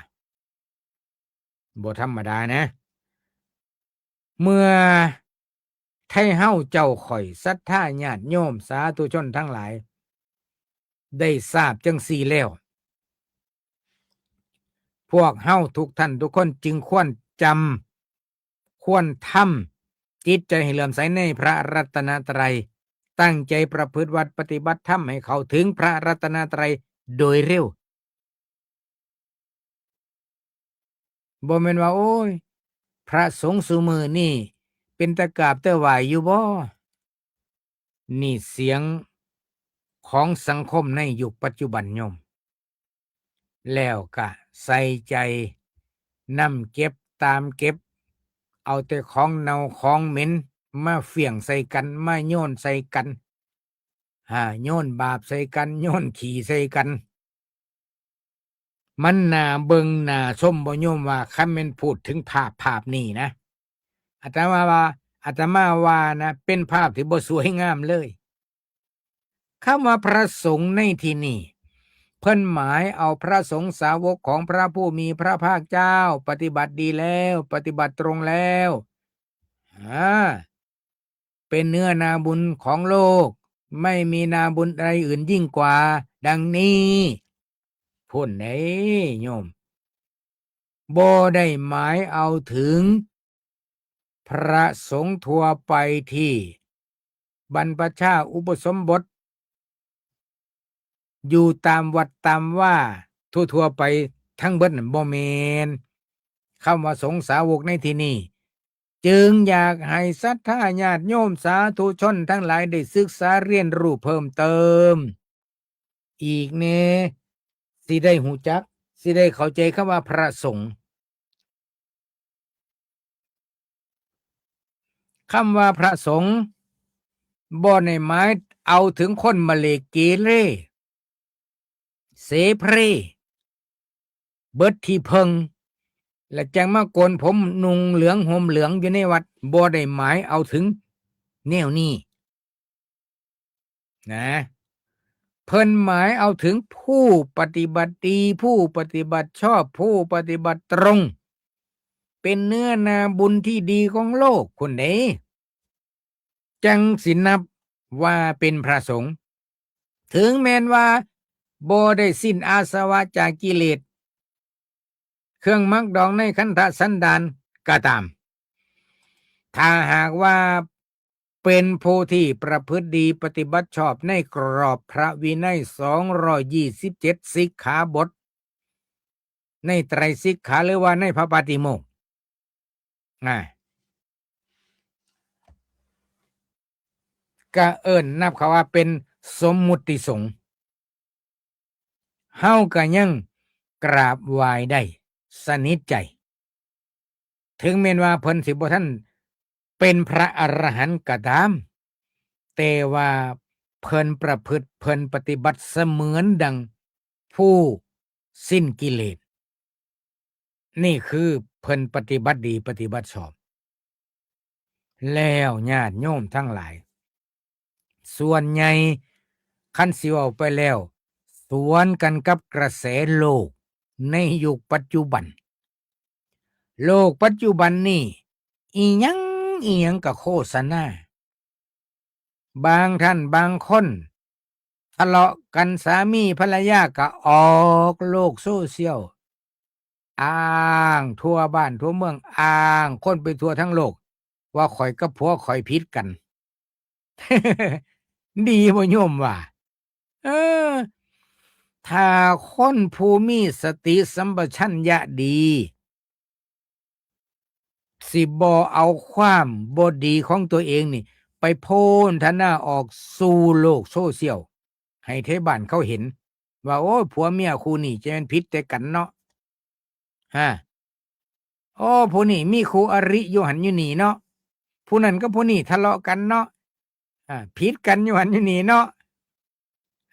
บ่ธรรมดานะ เมื่อไทเฮาเจ้าข้อยศรัทธาญาติโยมสาธุชนทั้งหลาย ได้ทราบจังซี่แล้ว พวกเฮาทุกท่านทุกคนจึงควรจำ ควรทำจิตใจให้เลื่อมใสในพระรัตนตรัย ตั้งใจประพฤติวัตรปฏิบัติธรรมให้เข้าถึงพระรัตนตรัยโดยเร็ว บ่แม่นว่า โอ้ย พระสงฆ์ซุมื้อนี้เป็นตากราบแต่ไหว้อยู่บ่ นี่เสียงของสังคมในยุคปัจจุบันโยม แล้วก็ใส่ใจนำเก็บตามเก็บ เอาแต่ของเน่าของเหม็นมาเฟี้ยงใส่กัน มาโยนใส่กัน อ่า โยนบาปใส่กัน โยนขี้ใส่กัน มันน่าเบิ่งน่าชมบ่โยมว่า คันแม่นพูดถึงภาพภาพนี้นะ อาตมาว่า อาตมาว่านะ เป็นภาพที่บ่สวยงามเลย คำว่าพระสงฆ์ในที่นี้ เพิ่นหมายเอาพระสงฆ์สาวกของพระผู้มีพระภาคเจ้า ปฏิบัติดีแล้ว ปฏิบัติตรงแล้ว อ่า เป็นเนื้อนาบุญของโลก ไม่มีนาบุญใดอื่นยิ่งกว่า ดังนี้ พุ้นเด้โยม บ่ได้หมายเอาถึงพระสงฆ์ทั่วไปที่บรรพชาอุปสมบท อยู่ตามวัดตามวาทั่วๆ ไปทั้งเบิดนั่นบ่แม่น คำว่าสงฆ์สาวกในที่นี้ จึงอยากให้ศรัทธาญาติโยมสาธุชนทั้งหลายได้ศึกษาเรียนรู้เพิ่มเติม อีกแน่ สิได้ฮู้จัก สิได้เข้าใจคำว่าพระสงฆ์ คำว่าพระสงฆ์ บ่ได้หมายเอาถึงคนมะเลกเกเร เสเพล เบิดที่เพิ่ง และจั่งมาโกนผมนุ่งเหลืองห่มเหลืองอยู่ในวัด บ่ได้หมายเอาถึงแนวนี้ นะ เพิ่นหมายเอาถึงผู้ปฏิบัติดี ผู้ปฏิบัติชอบ ผู้ปฏิบัติตรง เป็นเนื้อนาบุญที่ดีของโลกพุ้นเด้ จั่งสินับว่าเป็นพระสงฆ์ ถึงแม่นว่าบ่ได้สิ้นอาสวะจากกิเลส เครื่องหมักดองในคันธสันดานก็ตาม ถ้าหากว่าเป็นผู้ที่ประพฤติดีปฏิบัติชอบในกรอบพระวินัยสองร้อยยี่สิบเจ็ดสิกขาบท ในไตรสิกขาหรือว่าในพระปาติโมกข์ อ่า ก็เอิ้นนับเขาว่าเป็นสมมุติสงฆ์ เฮาก็ยังกราบไหว้ได้สนิทใจ ถึงแม้นว่าเพิ่นสิบ่ทันเป็นพระอรหันต์ก็ตาม แต่ว่าเพิ่นประพฤติ เพิ่นปฏิบัติเสมือนดังผู้สิ้นกิเลส นี่คือเพิ่นปฏิบัติดีปฏิบัติชอบ แล้วญาติโยมทั้งหลาย ส่วนใหญ่คันสิเว้าไปแล้ว สวนกันกับกระแสโลกในยุคปัจจุบัน โลกปัจจุบันนี่ อีหยังอีหยังก็โฆษณา บางท่านบางคน ทะเลาะกันสามีภรรยาก็ออกโลกโซเชียล อ้างทั่วบ้านทั่วเมือง อ้างคนไปทั่วทั้งโลก ว่าข่อยกับผัวข่อยผิดกัน ดีบ่โยมว่า เออ ถ้าคนผู้มีสติสัมปชัญญะดี สิบ่เอาความบ่ดีของตัวเองนี่ ไปโพนธนาออกสู่โลกโซเชียล ให้ไทบ้านเขาเห็น ว่า โอ้ย ผัวเมียคู่นี้จะแม่นผิดแต่กันเนาะ ฮะ โอ้ ผู้นี้มีคู่อริอยู่หั้นอยู่นี่เนาะ ผู้นั้นกับผู้นี้ทะเลาะกันเนาะ อ่า ผิดกันอยู่หั้นอยู่นี่เนาะ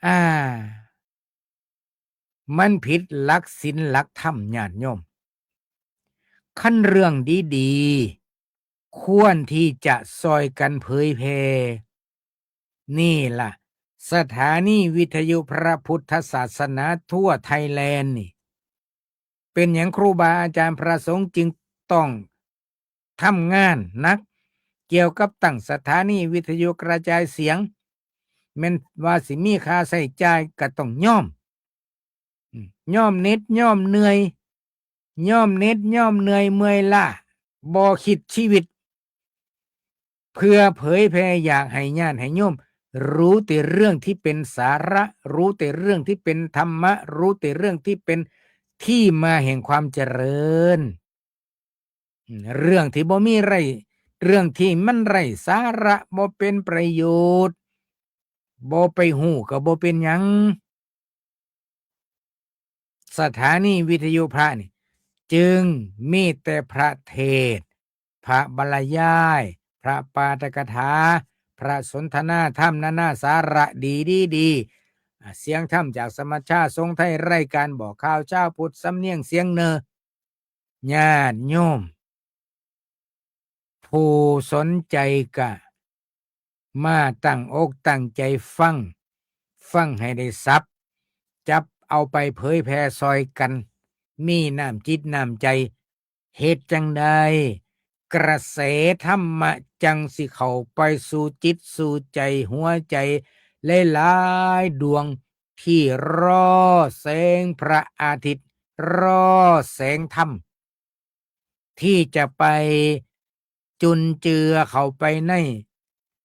อ่า มันผิดหลักศีลหลักธรรม ญาติโยม คันเรื่องดีๆ ควรที่จะซอยกันเผยแผ่ นี่ล่ะ สถานีวิทยุพระพุทธศาสนาทั่วไทยแลนด์นี่ เป็นหยังครูบาอาจารย์พระสงฆ์จึงต้องทำงานหนัก เกี่ยวกับตั้งสถานีวิทยุกระจายเสียง แม่นว่าสิมีค่าใช้จ่ายก็ต้องยอม อืม ยอมเหน็ดยอมเหนื่อย ยอมเหน็ดยอมเหนื่อยเมื่อยล้า บ่คิดชีวิต เพื่อเผยแผ่อยากให้ญาติให้โยม รู้แต่เรื่องที่เป็นสาระ รู้แต่เรื่องที่เป็นธรรมะ รู้แต่เรื่องที่เป็นที่มาแห่งความเจริญ อืม เรื่องที่บ่มีไร้ เรื่องที่มันไร้สาระ บ่เป็นประโยชน์ บ่ไปฮู้ก็บ่เป็นหยัง สถานีวิทยุพระนี่ จึงมีแต่พระเทศน์ พระบรรยาย พระปาฐกถา พระสนทนาธรรมนานาสาระดีดีดี อ่า เสียงธรรมจากสมัชชาทรงไทย รายการบอกข่าวชาวพุทธ สำเนียงเสียงเหนือ ญาติโยม ผู้สนใจก็มาตั้งอกตั้งใจฟัง ฟังให้ได้สับ จับเอาไปเผยแผ่ซอยกัน มีน้ำจิตน้ำใจ เฮ็ดจั่งใดกระแสธรรมะจั่งสิเข้าไปสู่จิตสู่ใจหัวใจหลายๆ ดวงที่รอแสงพระอาทิตย์ รอแสงธรรม ที่จะไปจุนเจือเข้าไปใน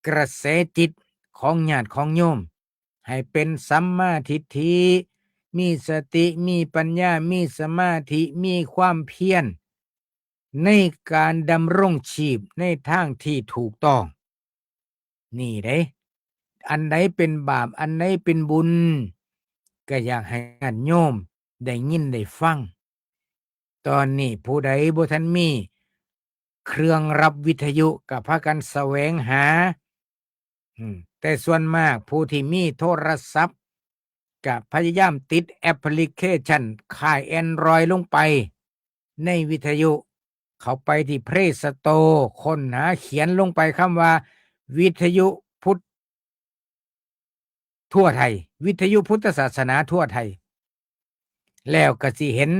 กระแสจิตของญาติของโยม ให้เป็นสัมมาทิฏฐิ มีสติ มีปัญญา มีสมาธิ มีความเพียร ในการดำรงชีพในทางที่ถูกต้อง นี่เด้ อันใดเป็นบาป อันใดเป็นบุญ ก็อยากให้ญาติโยมได้ยินได้ฟัง ตอนนี้ผู้ใดบ่ทันมีเครื่องรับวิทยุ ก็พากันแสวงหา อืม แต่ส่วนมากผู้ที่มีโทรศัพท์ ก็พยายามติดแอปพลิเคชันค่าย Android ลงไป ในวิทยุ เข้าไปที่ Play Store ค้นหาเขียนลงไปคำว่า วิทยุพุทธทั่วไทย วิทยุพุทธศาสนาทั่วไทย แล้วก็สิเห็น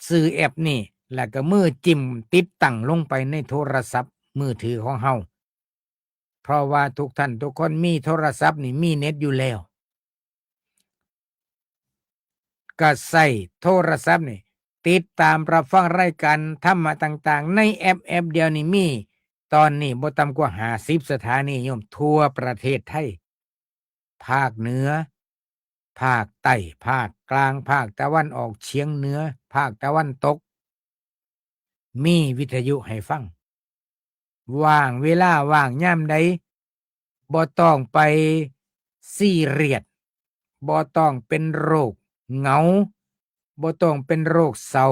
ชื่อแอปนี่ แล้วก็มือจิ้มติดตั้งลงไปในโทรศัพท์มือถือของเฮา เพราะว่าทุกท่านทุกคนมีโทรศัพท์นี่ มีเน็ตอยู่แล้ว ก็ใช้โทรศัพท์นี่ ติดตามรับฟังรายการธรรมะต่างๆ ในแอปแอปเดียวนี่มี ตอนนี้บ่ต่ำกว่าห้าสิบสถานีโยม ทั่วประเทศไทย ภาคเหนือ ภาคใต้ ภาคกลาง ภาคตะวันออกเฉียงเหนือ ภาคตะวันตก มีวิทยุให้ฟัง ว่างเวลาว่างยามใด บ่ต้องไปซีเรียส บ่ต้องเป็นโรคเหงา บ่ต้องเป็นโรคเศร้า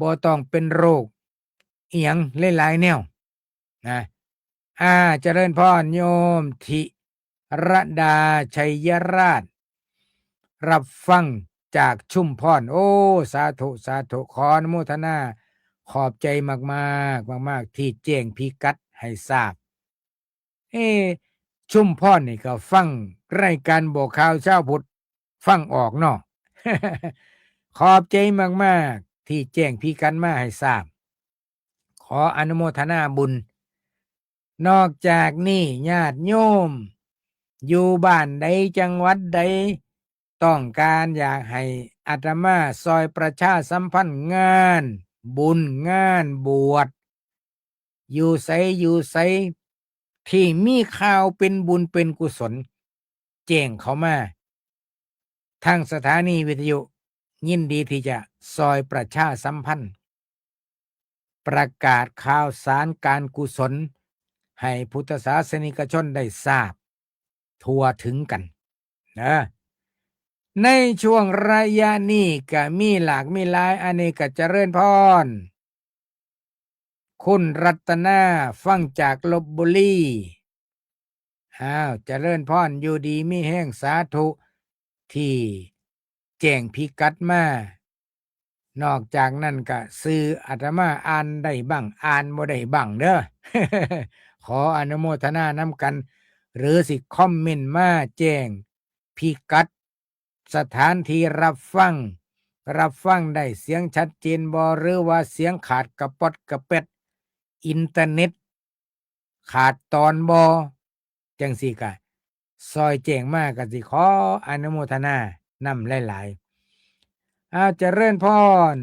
บ่ต้องเป็นโรคอิหยังหลายๆแนวนะ อ่า เจริญพรโยมธิรดา ชัยราช รับฟังจากชุมพร โอ้ สาธุ สาธุ ขออนุโมทนา ขอบใจมากๆ มากๆ ที่แจ้งพิกัดให้ทราบ เอ้ ชุมพรนี่ก็ฟังรายการบอกข่าวชาวพุทธ ฟังออกเนาะ ขอบใจมากๆ ที่แจ้งพิกัดมาให้ทราบ ขออนุโมทนาบุญ นอกจากนี้ญาติโยม อยู่บ้านใดจังหวัดใด ต้องการอยากให้อาตมาซอยประชาสัมพันธ์งานบุญงานบวช อยู่ไสอยู่ไส ที่มีข่าวเป็นบุญเป็นกุศล แจ้งเข้ามา ทางสถานีวิทยุยินดีที่จะซอยประชาสัมพันธ์ ประกาศข่าวสารการกุศล ให้พุทธศาสนิกชนได้ทราบทั่วถึงกันนะ ในช่วงระยะนี้ก็มีหลากมีหลาย อันนี้ก็เจริญพร คุณรัตนา ฟังจากลพบุรี อ้าว เจริญพร อยู่ดีมีแฮง สาธุ ที่แจ้งพิกัดมา นอกจากนั้นก็ชื่ออาตมาอ่านได้บ้าง อ่านบ่ได้บ้างเด้อ ขออนุโมทนานำกัน หรือสิคอมเมนต์มาแจ้งพิกัด สถานที่รับฟัง รับฟังได้เสียงชัดเจนบ่ หรือว่าเสียงขาดกระป๊อดกระแป๊ด อินเทอร์เน็ตขาดตอนบ่ จั่งซี้ก็ซอยแจ้งมา ก็สิขออนุโมทนานำหลายๆ อ้าว เจริญพร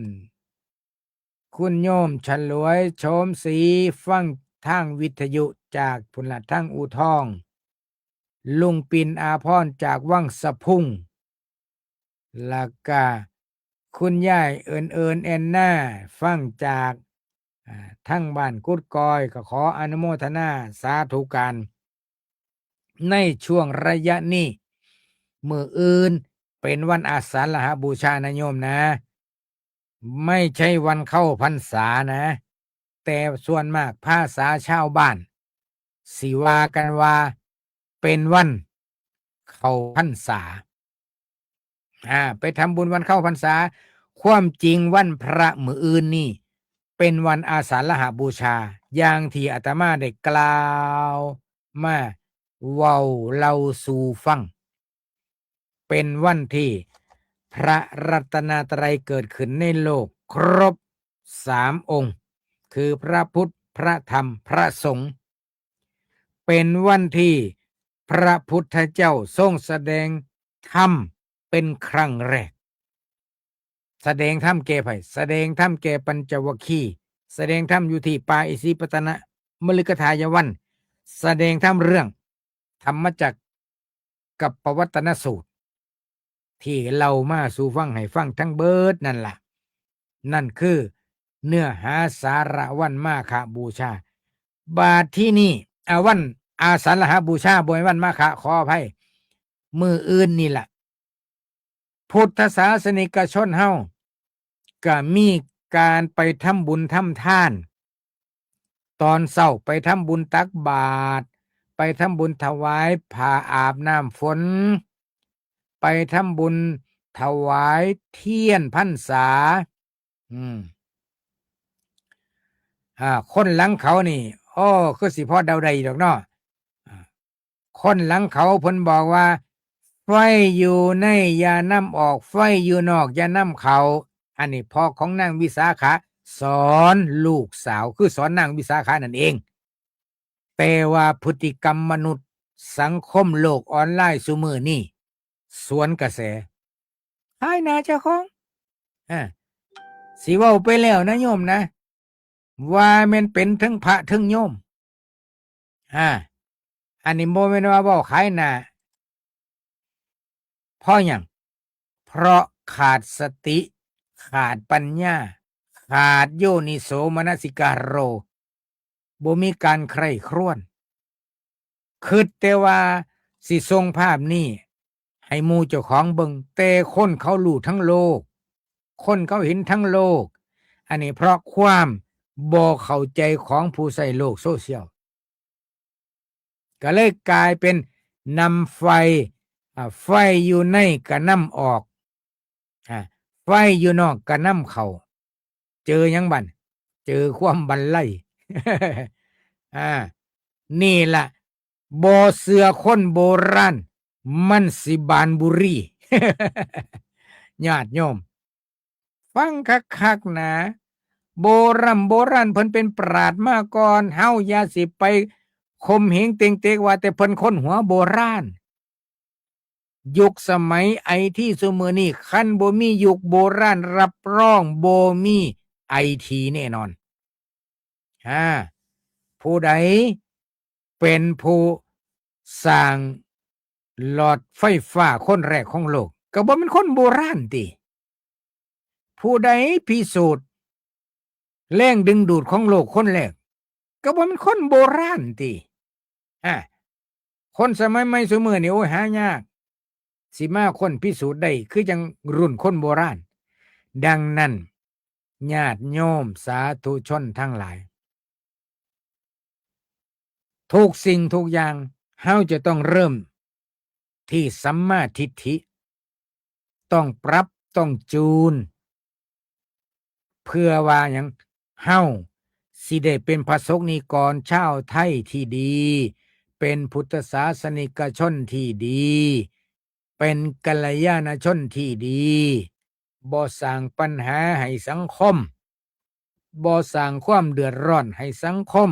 คุณโยมฉลวย โฉมศรี ฟังทางวิทยุจากพุ้นละ ทางอู่ทอง ลุงปิ่น อาภรณ์ จากวังสะพุง แล้วก็คุณยายเอิญเอิญ แอนนา ฟังจาก อ่า ทางบ้านกุดกอย ก็ขออนุโมทนาสาธุการ ในช่วงระยะนี้ มื้ออื่นเป็นวันอาสาฬหบูชานะโยมนะ ไม่ใช่วันเข้าพรรษานะ แต่ส่วนมากภาษาชาวบ้าน สิว่ากันว่าเป็นวันเข้าพรรษา อ่า ไปทำบุญวันเข้าพรรษา ความจริงวันพระมื้ออื่นนี่ เป็นวันอาสาฬหบูชา อย่างที่อาตมาได้กล่าวมาเว้าเล่าสู่ฟัง เป็นวันที่พระรัตนตรัยเกิดขึ้นในโลกครบสามองค์ คือพระพุทธ พระธรรม พระสงฆ์ เป็นวันที่พระพุทธเจ้าทรงแสดงธรรมเป็นครั้งแรก แสดงธรรมแก่ไผ แสดงธรรมแก่ปัญจวัคคีย์ แสดงธรรมอยู่ที่ป่าอิสิปตนมฤคทายวัน แสดงธรรมเรื่องธรรมจักรกัปปวัตตนสูตร ที่เล่ามาสู่ฟังให้ฟังทั้งเบิดนั่นล่ะ นั่นคือเนื้อหาสาระวันมาฆบูชา บาดที่นี่ อ่า วันอาสาฬหบูชา บ่แม่นวันมาฆะ ขออภัย มื้ออื่นนี่ล่ะ พุทธศาสนิกชนเฮาก็มีการไปทำบุญทำทาน ตอนเช้าไปทำบุญตักบาตร ไปทำบุญถวายผ้าอาบน้ำฝน ไปทำบุญถวายเทียนพรรษา อืม อ่า คนหลังเขานี่ โอ้ คือสิพอเดาได้ดอกเนาะ อ่า คนหลังเขาเพิ่นบอกว่า ไฟอยู่ในอย่านำออก ไฟอยู่นอกอย่านำเข้า อันนี้พ่อของนางวิสาขะสอนลูกสาว คือสอนนางวิสาขะนั่นเอง แต่ว่าพฤติกรรมมนุษย์ สังคมโลกออนไลน์ซุมื้อนี้ สวนกระแส ขายหน้าเจ้าของ อ่า สิเว้าไปแล้วนะโยมนะ ว่าแม่นเป็นทั้งพระทั้งโยม อ่า อันนี้บ่แม่นว่าเว้าขายหน้า เพราะหยัง เพราะขาดสติ ขาดปัญญา ขาดโยนิโสมนสิการโร บ่มีการใคร่ครวญ คิดแต่ว่าสิส่งภาพนี้ให้หมู่เจ้าของเบิ่ง แต่คนเขารู้ทั้งโลก คนเขาเห็นทั้งโลก อันนี้เพราะความบ่เข้าใจของผู้ใช้โลกโซเชียล ก็เลยกลายเป็นนำไฟ อ่า ไฟอยู่ในกะนำออก อ่า ไฟอยู่นอกกะนำเข้า เจอหยังบัด เจอความบันไล อ่า นี่ล่ะ บ่เชื่อคนโบราณ มันสิบานบุรี ญาติโยม ฟังคักๆ นะ โบร่ำโบราณเพิ่นเป็นปราชญ์มาก่อน เฮาอย่าสิไปข่มเหงเต็งเต็กว่าแต่เพิ่นคนหัวโบราณ ยุคสมัยไอทีซุมื้อนี้ คันบ่มียุคโบราณ รับรองบ่มีไอทีแน่นอน อ่า ผู้ใดเป็นผู้สร้างหลอดไฟฟ้าคนแรกของโลก ก็บ่แม่นคนโบราณติ ผู้ใดพิสูจน์แรงดึงดูดของโลกคนแรก ก็บ่แม่นคนโบราณติ อ่า คนสมัยใหม่ซุมื้อนี้ โอ้ย หายาก สิมาค้นพิสูจน์ได้ คือจั่งรุ่นคนโบราณ ดังนั้น ญาติโยมสาธุชนทั้งหลาย ทุกสิ่งทุกอย่าง เฮาจะต้องเริ่มที่สัมมาทิฏฐิ ต้องปรับ ต้องจูน เพื่อว่าหยัง เฮาสิได้เป็นพระสงฆ์นิกรชาวไทยที่ดี เป็นพุทธศาสนิกชนที่ดี เป็นกัลยาณชนที่ดี บ่สร้างปัญหาให้สังคม บ่สร้างความเดือดร้อนให้สังคม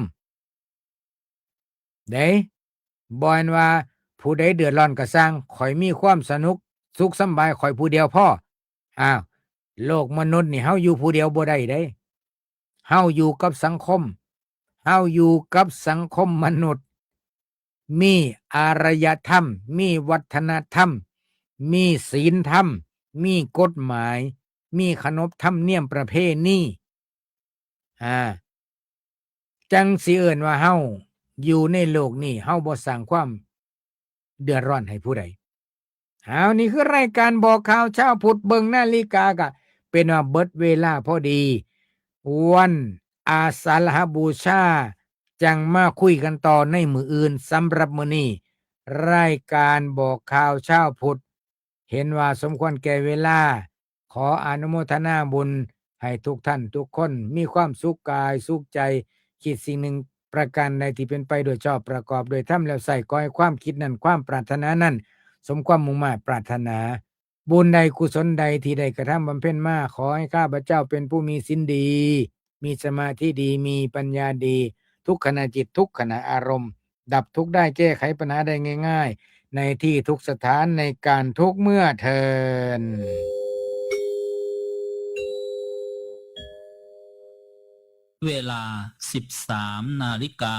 เด้ บ่แม่นว่าผู้ใดเดือดร้อนก็ซ่าง ข้อยมีความสนุกสุขสำบาย ข้อยผู้เดียวพอ อ้าว โลกมนุษย์นี่เฮาอยู่ผู้เดียวบ่ได้เด้ เฮาอยู่กับสังคม เฮาอยู่กับสังคมมนุษย์ มีอารยธรรม มีวัฒนธรรม มีศีลธรรม มีกฎหมาย มีขนบธรรมเนียมประเพณี อ่า จั่งสิเอิ้นว่าเฮาอยู่ในโลกนี้ เฮาบ่สร้างความเดือดร้อนให้ผู้ใด เอา นี่คือรายการบอกข่าวเช้าพุธ เบิ่งนาฬิกาก็เป็นว่าเบิดเวลาพอดี วันอาสาฬหบูชา จั่งมาคุยกันต่อในมื้ออื่น สำหรับมื้อนี้ รายการบอกข่าวเช้าพุธ เห็นว่าสมควรแก่เวลา ขออนุโมทนาบุญให้ทุกท่านทุกคนมีความสุขกายสุขใจ คิดสิ่งหนึ่งประการใดที่เป็นไปโดยชอบประกอบโดยธรรมแล้วใส่ ขอให้ความคิดนั้นความปรารถนานั้น สมความมุ่งมาดปรารถนา บุญใดกุศลใดที่ได้กระทำบำเพ็ญมา ขอให้ข้าพเจ้าเป็นผู้มีศีลดี มีสมาธิดี มีปัญญาดี ทุกขณะจิต ทุกขณะอารมณ์ ดับทุกข์ได้ แก้ไขปัญหาได้ง่ายๆ ในที่ทุกสถาน ในการทุกเมื่อเทิน เวลา สิบสาม นาฬิกา